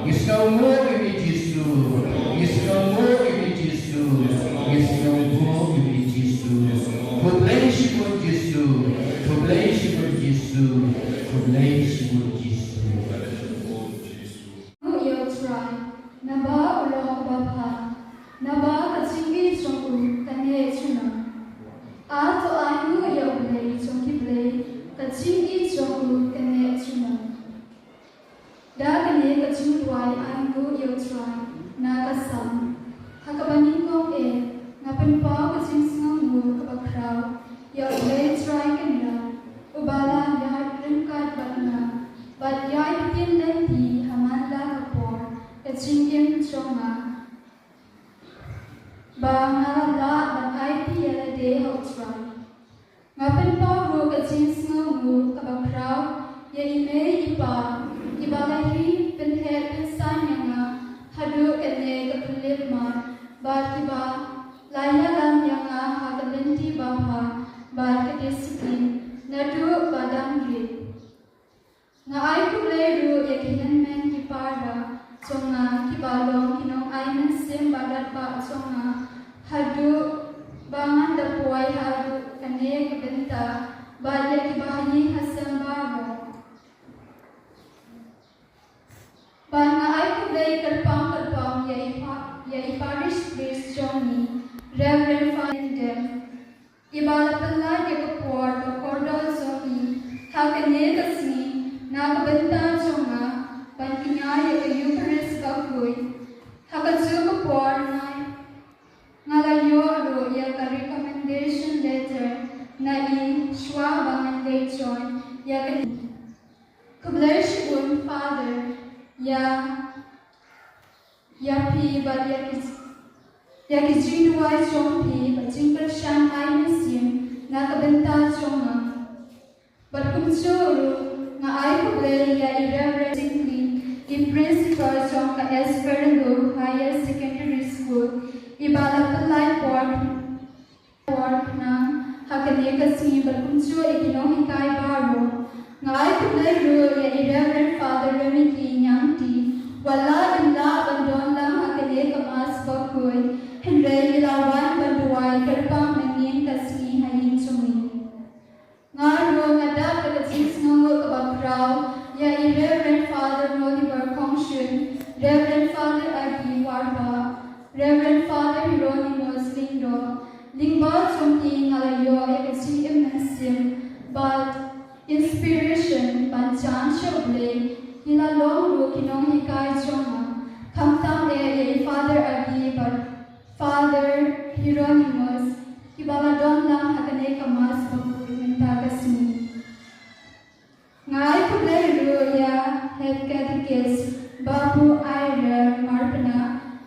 Ngi sngewnguh ïa me Jisu. Ngi sngewnguh ïa me Jisu. Ngi sngewnguh ïa me Jisu. Khublei shibun Jisu. Khublei shibun Jisu. Khublei shibun Jisu. Ïa U Trai, naba u long uba bha, naba ka jingïeit jong u ka neh junom. A to ainguh ïa U Blei jong ki blei, ka jingïeit jong u ka neh junom. Da kane ka jingduwai ainguh ïa U Trai na ka Salm, ha kaba nyngkong eh nga pynpaw ka jingsngewnguh kaba khraw ïa U Blei Trai Kynrad, uba la ïaid ryngkat bad nga bad ïai ktien lynti ha man la ka por ka jingim jong nga, ba nga la lah ban aiti ïa lade ha U Trai. Nga pynpaw ruh ka jingsngewnguh kaba khraw ïa i mei i pa, kiba la ri pynheh pynsan ïa nga haduh kane ka pynlip mar, bad kiba la ïalam ïa nga ha ka lynti babha bad ka disiplin naduh ba dang rit. Nga ai khublei ruh ïa ki hynmen ki para jong nga kiba long ki nongai mynsiem ba radbah jong nga haduh ba ngan da poi haduh kane ka bynta, bad ïa kiba ha ïing ha sem baroh. Bad nga ai khublei kyrpang kyrpang ïa i pa, ïa i parish priest jong ngi, Reverend Findem. Iba la pynlait ïa ka por ba kordor jong i ha kane ka sngi na ka bynta jong nga ban kñia ïa ka Eucharist bakhuid. Ha kajuh ka por nga, nga la ïoh ruh ïa ka recommendation letter na i shuwa ba ngan leit join ïa kane. Shibun Father, ïa, ïa phi bad ïa ki, ïa ki jingduwai jong phi bad jingkyrshan ai mynsiem na ka bynta jong nga. Bad kumjuh ruh nga ai khublei ïa i Reverend Singling, i Principal jong ka Esperanto Higher Secondary School, i ba la pynlait por por khnang ha kane ka sngi bad kumjuh ïa ki nonghikai baroh. Nga ai khublei ruh ïa i Reverend Father Remiki Ñiangti, wat la im lah ban don lang ha kane ka Mass bakhuid, hynrei i la wan ban duwai kyrpang mynnin ka sngi ha ïing jong ngi. Nga ruh nga dap da ka jingsngewnguh kaba khraw ïa i Reverend Father Moliver Kongshun, Reverend Father Agi Warbah, Reverend Father Hieronymus Lyngdoh, lyngba jong ki nga la ïoh ïa ka jingim mynsiem bad inspiration ban jan sha U Blei. Ki la long ruh ki nonghikai jong nga, khamtam eh ïa i Father Agi bad Father Hieronymus, ki ba la don lang ha kane ka Mass bakhuid mynta ka sngi. Nga ai khublei ruh ïa Head Catechist Babu Aira Marpna,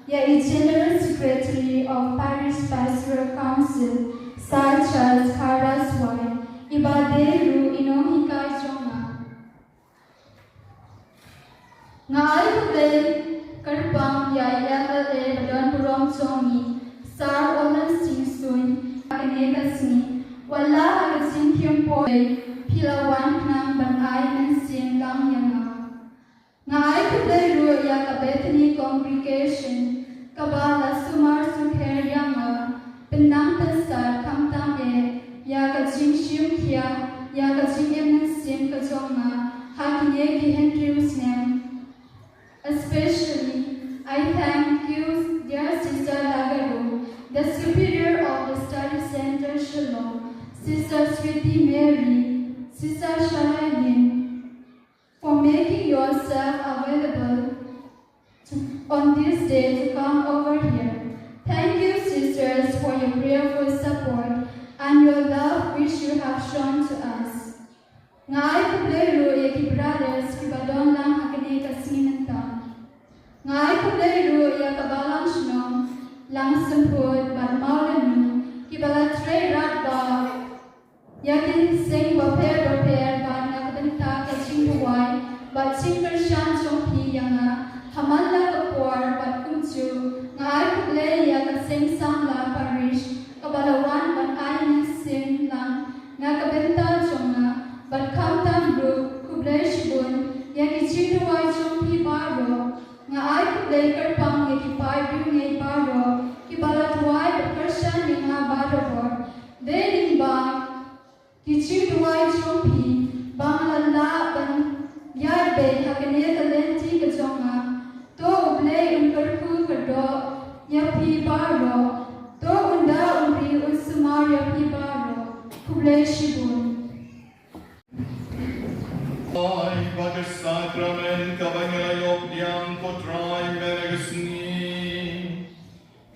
ïa i General Secretary of Parish Pastoral Council, Sir Charles Kharaswai, i ba dei ruh i nonghikai jong nga. Nga ai khublei kyrpang ïa i M L A ba don burom jong ngi, Sir Orland Singh Suin, ha kane ka sngi, wat la ha ka jingkhim por, phi la wan khnang ban ai mynsiem lang ïa nga. Nga ai khublei ruh ïa ka Bethany Congregation, kaba la sumar sukher ïa nga, pynnang pynsad khamtam eh ïa ka jingshim khia, ïa ka jingim mynsiem ka jong nga ha kine ki hynriew snem. Especially, I thank you, dear Sister Lagado, the Superior of the Study Center Shillong, Sister Sweetie Mary, Sister Sharailin, for making yourself available to, on this day to come over here. Thank you, sisters, for your prayerful support and your love which you have shown to us. Nga ai khublei ruh ïa ki brothers ki ba don lang ha kane ka sngi mynta. Nga ai khublei ruh ïa ka Balang Shnong, Lang Semput bad Mawlanu, ki ba la trei radbah ïa ki seng bapher bapher bad na ka bynta ka jingduwai bad jingkyrshan jong phi ïa nga ha man la ka por bad kumjuh nga ai khublei ïa ka seng samla parish kaba la wan ban ai mynsiem lang na ka bynta jong nga bad khamtam ruh khublei shibun ïa ki jingduwai jong phi baroh. Nga ai khublei kyrpang ïa ki paid riewngeit baroh ki ba la duwai bad kyrshan ïa nga barabor. Dei lyngba ki jingduwai jong phi ba nga la lah ban ïaid beit ha kane ka lynti ka jong nga. To U Blei un kyrkhu kyrdoh ïa phi baroh. To un da un ri un sumar ïa phi baroh. Khublei shibun. Ai ba ka sakramen kaba ngi la ïoh pdiang ko Trai mynne ka sngi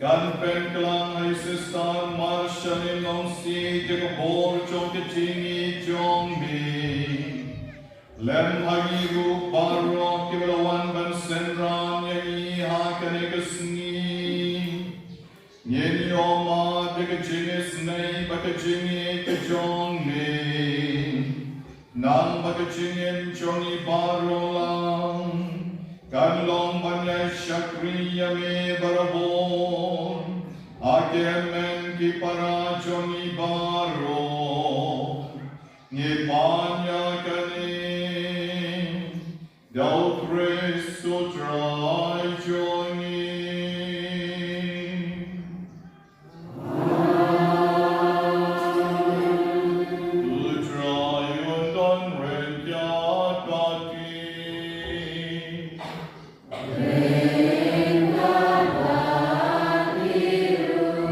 kan pynkylla ha i Sister Marshalin Longsiej ïa ka bor jong ka jingïeit jong me. Lem ha ngi ruh baroh kiba la wan ban synran ïa ngi ha kane ka sngi. Ngin ïoh mad ïa ka jingisynei bad ka jingïeit ka jong me. Nang ba ka jingim jong ngi baroh lang kan long ban ïai shakri ïa me barabor ha ki hynmen ki para jong ngi baroh. Ngi pan ïa kane da U Khrist U Trai jong ngi. U Trai un don ryngkat bad phi.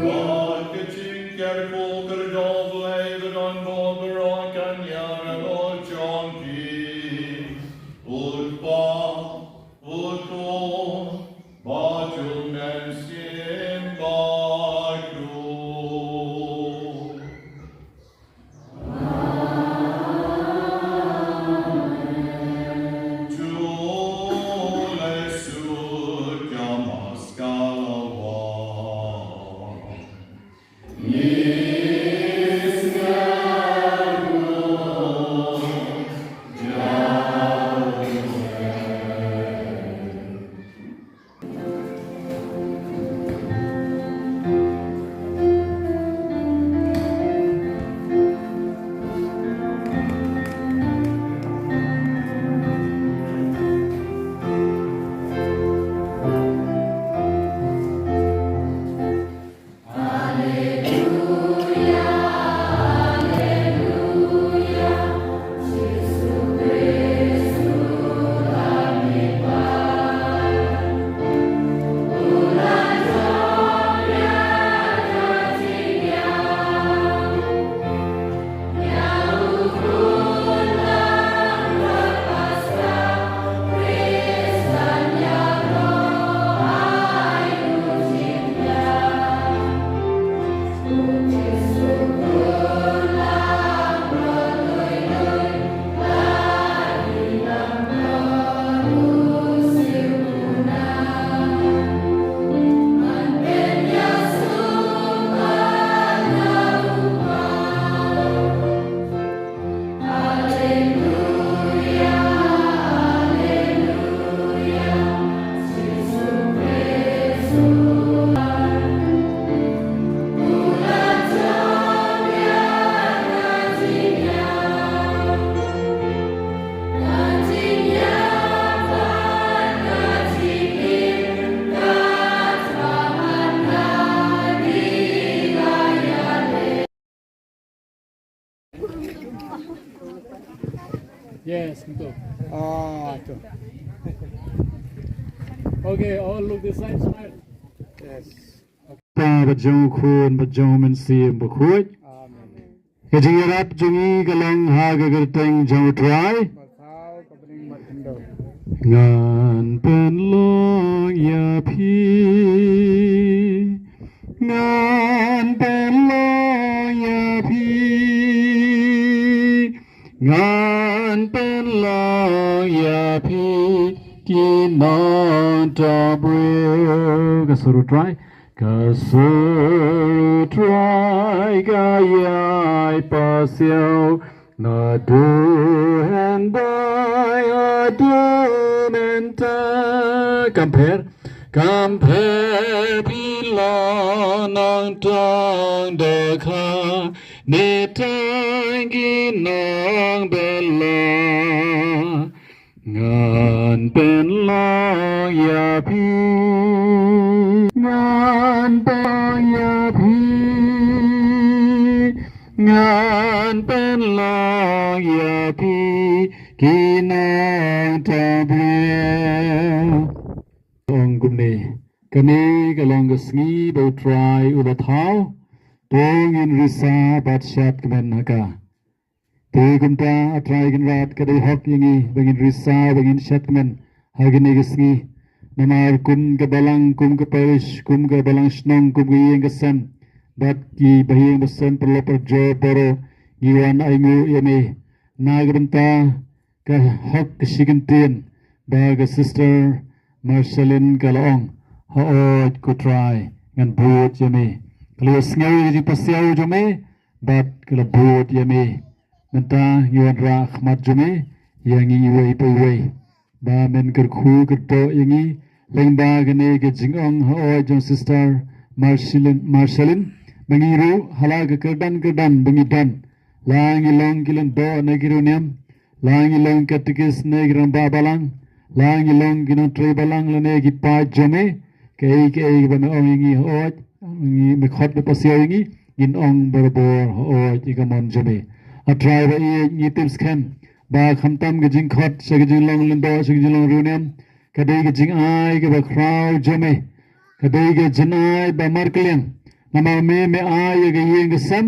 Bad ka jingkyrkhu kyrdoh Blei ba don bad baroh kan ïaroh jong phi. U Kpa, U Khun, Ah, tu. Okay, all look this side, smile. Yes. Pa bad jong u Khun bad jong u Mynsiem Bakhuid. Amen. Ka jingïarap jong ngi ka long ha ka kyrteng jong u Trai. Ngan pynlong ïa phi, ngan pynlong ïa phi, ngan pynlong ïa phi ki nongtabriew. Ka sur u Trai. Ka sur u Trai ka ïai pasiaw naduh hyndai haduh mynta. Kam pher, kam pher phi long nongtong dohkha ne tang ki nongbylla. Ngan pynlong ïa phi, ngan pynlong ïa phi, ngan pynlong ïa phi ki nongtabriew. Ong kumne, kane ka long ka sngi ba u Trai u la thaw, to ngin risa bad shad kmen ha ka. Te kumta, A Trai Kynrad, ka dei hok ïa ngi ba ngin risa, ba ngin shad kmen ha kane ka sngi. Namar kum ka balang, kum ka parish, kum ka balang shnong, kum ka ïing ka sem bad ki bahaïing bahasem, paralok parajor baroh, ngi wan ainguh ïa me na ka bynta ka hok ka shi kyntien ba ka Sister Marceline ka la ong, haoid ko Trai, ngan bud ïa me. Ka la ïohsngew ïa ka jingpasiaw jong me bad ka la bud ïa me. Mynta ngi wanrah ha khmat jong me ïa ngi iwei pa iwei, ba men kyrkhu kyrdoh ïa ngi lyngba kane ka jingong haoid jong Sister Marceline, Marceline. Ma ngi ruh ha la ka kyrdan kyrdan ba ngi don, la ngi long ki lyngdoh ne ki riewniam, la ngi long katekis ne ki rangbah balang, la ngi long ki nongtrei balang lane ki paid jong me, kaei kaei ba me ong ïa ngi haoid, ngi, me khot, me pasiaw ïa ngi, ngin ong barabor haoid ïa ka mon jong me. A Trai ba ïeit, ngi tip skhem ba khamtam ka jingkhot sha ka jinglong lyngdoh, sha ka jinglong riewniam, ka dei ka jingai kaba khraw jong me, ka dei ka jingai ba markylliang. Namar me, me ai ïa ka ïing ka sem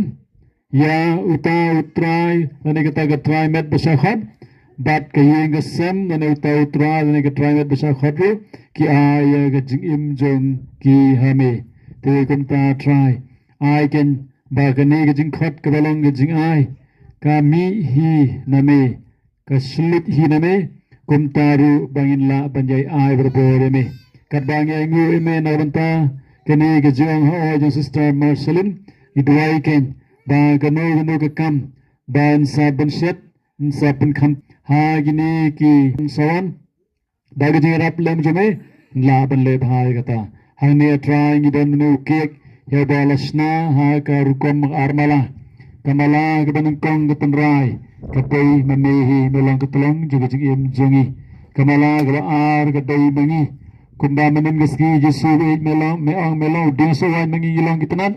ïa uta u trai lane kata ka trai met ba shah khot, bad ka ïing ka sem lane uta u trai lane ka trai met ba shah khot ruh ki ai ïa ka jingim jong ki ha me. Te kumta Trai, ai keiñ ba kane ka jingkhot kaba long ka jingai ka mih hi na me, ka shlur hi na me, kumta ruh ba ngin lah ban ïai ai barabor ïa me. Katba ngi ainguh ïa me na ka bynta kane ka jingong haoid jong Sister Marceline, ngi duwai keiñ ba kano kano ka kam ba yn sa pynshet, yn sa pynkham ha kine ki sa wan, ba ka jingïarap lem jong me yn lah ban leh bha ïa kata. Hangne A Trai ngi don une u cake ïa uba la shna ha ka rukom ar mala. Ka mala kaba nyngkong ka tynrai, ka dei ma me hi, me long ka tyllong jong ka jingim jong ngi. Ka mala kaba ar ka dei ma ngi. Kumba mynnin ka sngi Jisu ba ïeit me long, me ong me long u dieng soh waiñ ma ngi, ngi long ki tnat.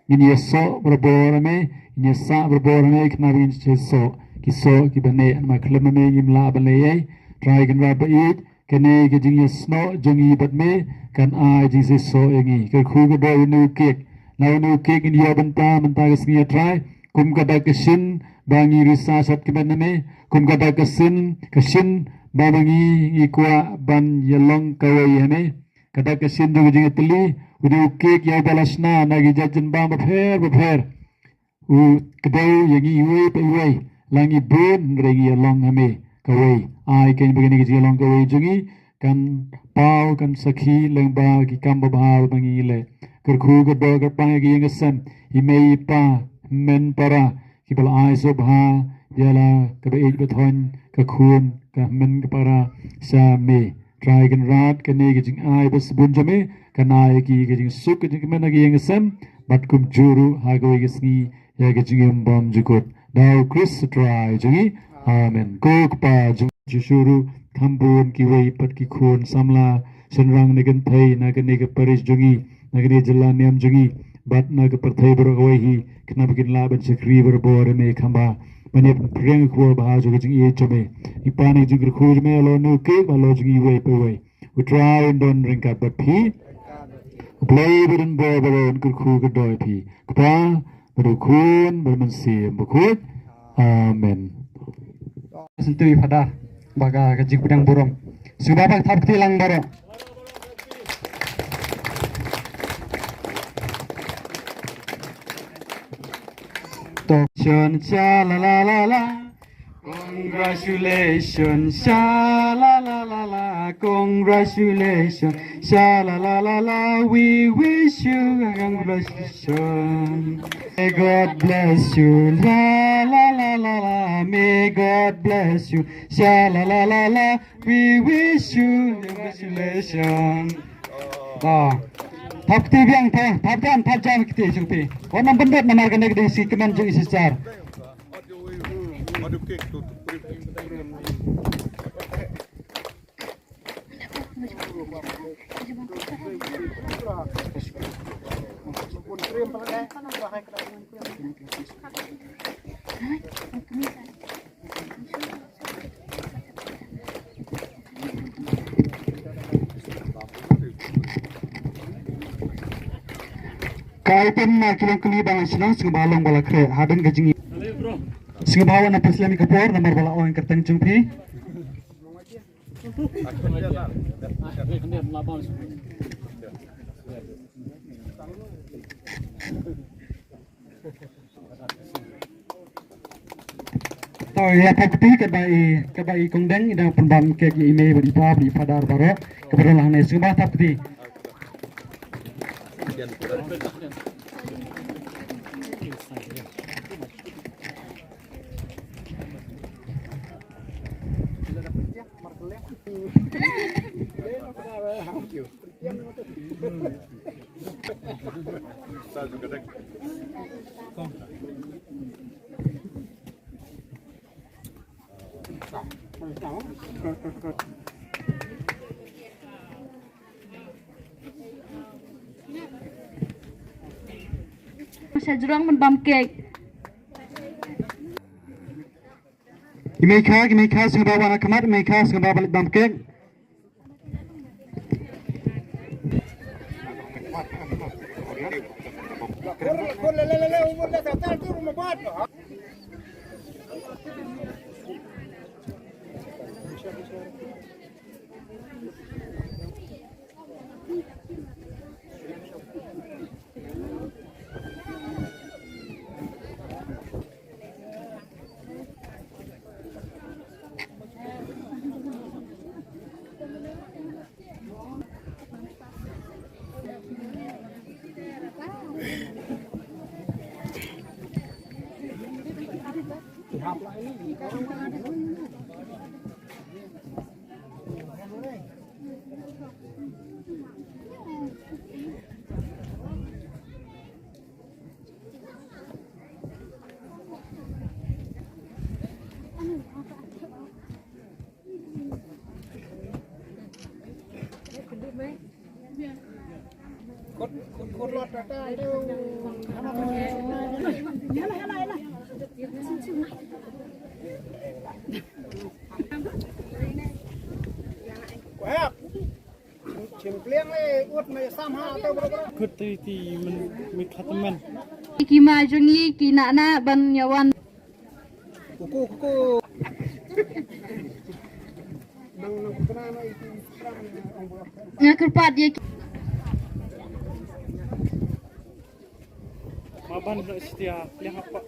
Ngin ïasoh barabor ha me, ngin ïasah barabor ha me, khnang ba ngin ïasoh ki soh kiba neh, namar khlem ma me ngim lah ban leh ei ei. Trai Kynrad ba ïeit, kane ka jingïasnoh jong ngi bad me kan ai jingïasoh ïa ngi. Kyrkhu kyrdoh ïa une u cake. Na une u cake ngin ïoh bynta mynta ka sngi A Trai, kum ka dak ka shin ba ngi risa shad kmen na me, kum ka dak ka shin, ka shin ba ma ngi ngi kwah ban ïalong kawei ha me. Ka dak ka shin jong ka jingïatylli, une u cake ïa uba la shna na ki jait jingbam bapher bapher. U kdew ïa ngi iwei pa iwei, la ngi bun hynrei ngi ïalong ha me kawei. Ai keiñ ba kane ka jingïalong kawei jong ngi kan paw, kan sakhi lyngba ki kam babha ba ngi leh. Kyrkhu kyrdoh kyrpang ïa ki ïing ki sem, i mei i pa, hynmen para, kiba la ai sngewbha ïa la kaba ïeit ba thoiñ, ka khun, ka hynmen ka para sha me. Trai Kynrad, kane ka jingai ba sbun jong me kan ai ïa ki ka jingsuk ka jingkmen ha ki ïing ki sem, bad kumjuh ruh ha kawei ka sngi ïa ka jingim bymjukut. Da U Khrist U Trai jong ngi. Amen. Ko Kpa jong ngi, shu shu ruh kham bun kiwei pat ki khun samla shynrang ne kynthei na kane ka parish jong ngi, na kane ka jylla niam jong ngi, Bad na ka pyrthei baroh kawei hi, khnang ba kin lah ban shakri barabor ïa me kham bha. Ban ïa pynphriang ïa ka khubor babha jong ka jingïeit jong me. Ngi pan ïa ka jingkyrkhu jong me, halor une u cake, halor jong ngi iwei pa iwei. U Trai un don ryngkat bad phi. U Blei ba don bor baroh un kyrkhu kyrdoh ïa phi. Kpa, bad u Khun, bad u Mynsiem Bakhuid. Amen. Sngewthuh ïa u Phadar ba ka, ka jingpdiang burom. Sngewbha ban thap kti lang baroh. To, sha la la la la. Congratulations, sha la la la la. Congratulations, sha la la la la. We wish you a congratulations. May God bless you, la la la la la. May God bless you, sha la la la la. We wish you congratulations. Ah. Thap kti biang te, thap jan, thap jan kti jong phi. Wat nang pyndep namar kane ka dei shi kmen jong i Sister. Ka item na ki long kylli ba nga shnong, sngewbha long ba la khreh hadien ka jingïa. Sngewbha wan na pynslem ïa ka por namar ba la ong ïa ka kyrteng jong phi. To ïa thap kti, katba i, katba i Kong Deng i dang pynbam cake ïa i mei bad i pa bad i Phadar baroh. Kaba don la hangne, sngewbha thap kti. Sha jrong ban bam cake. I Meikha, i Meikha, sngewbha wan ha khmat, i Meikha, sngewbha ban leit bam cake. Khut ti ti men mi khat men. Ki ma jong ngi ki nah nah ban ïa wan. Kuku, kuku. Nga kyrpad ïa ki. Ma ban da setia, liang apa?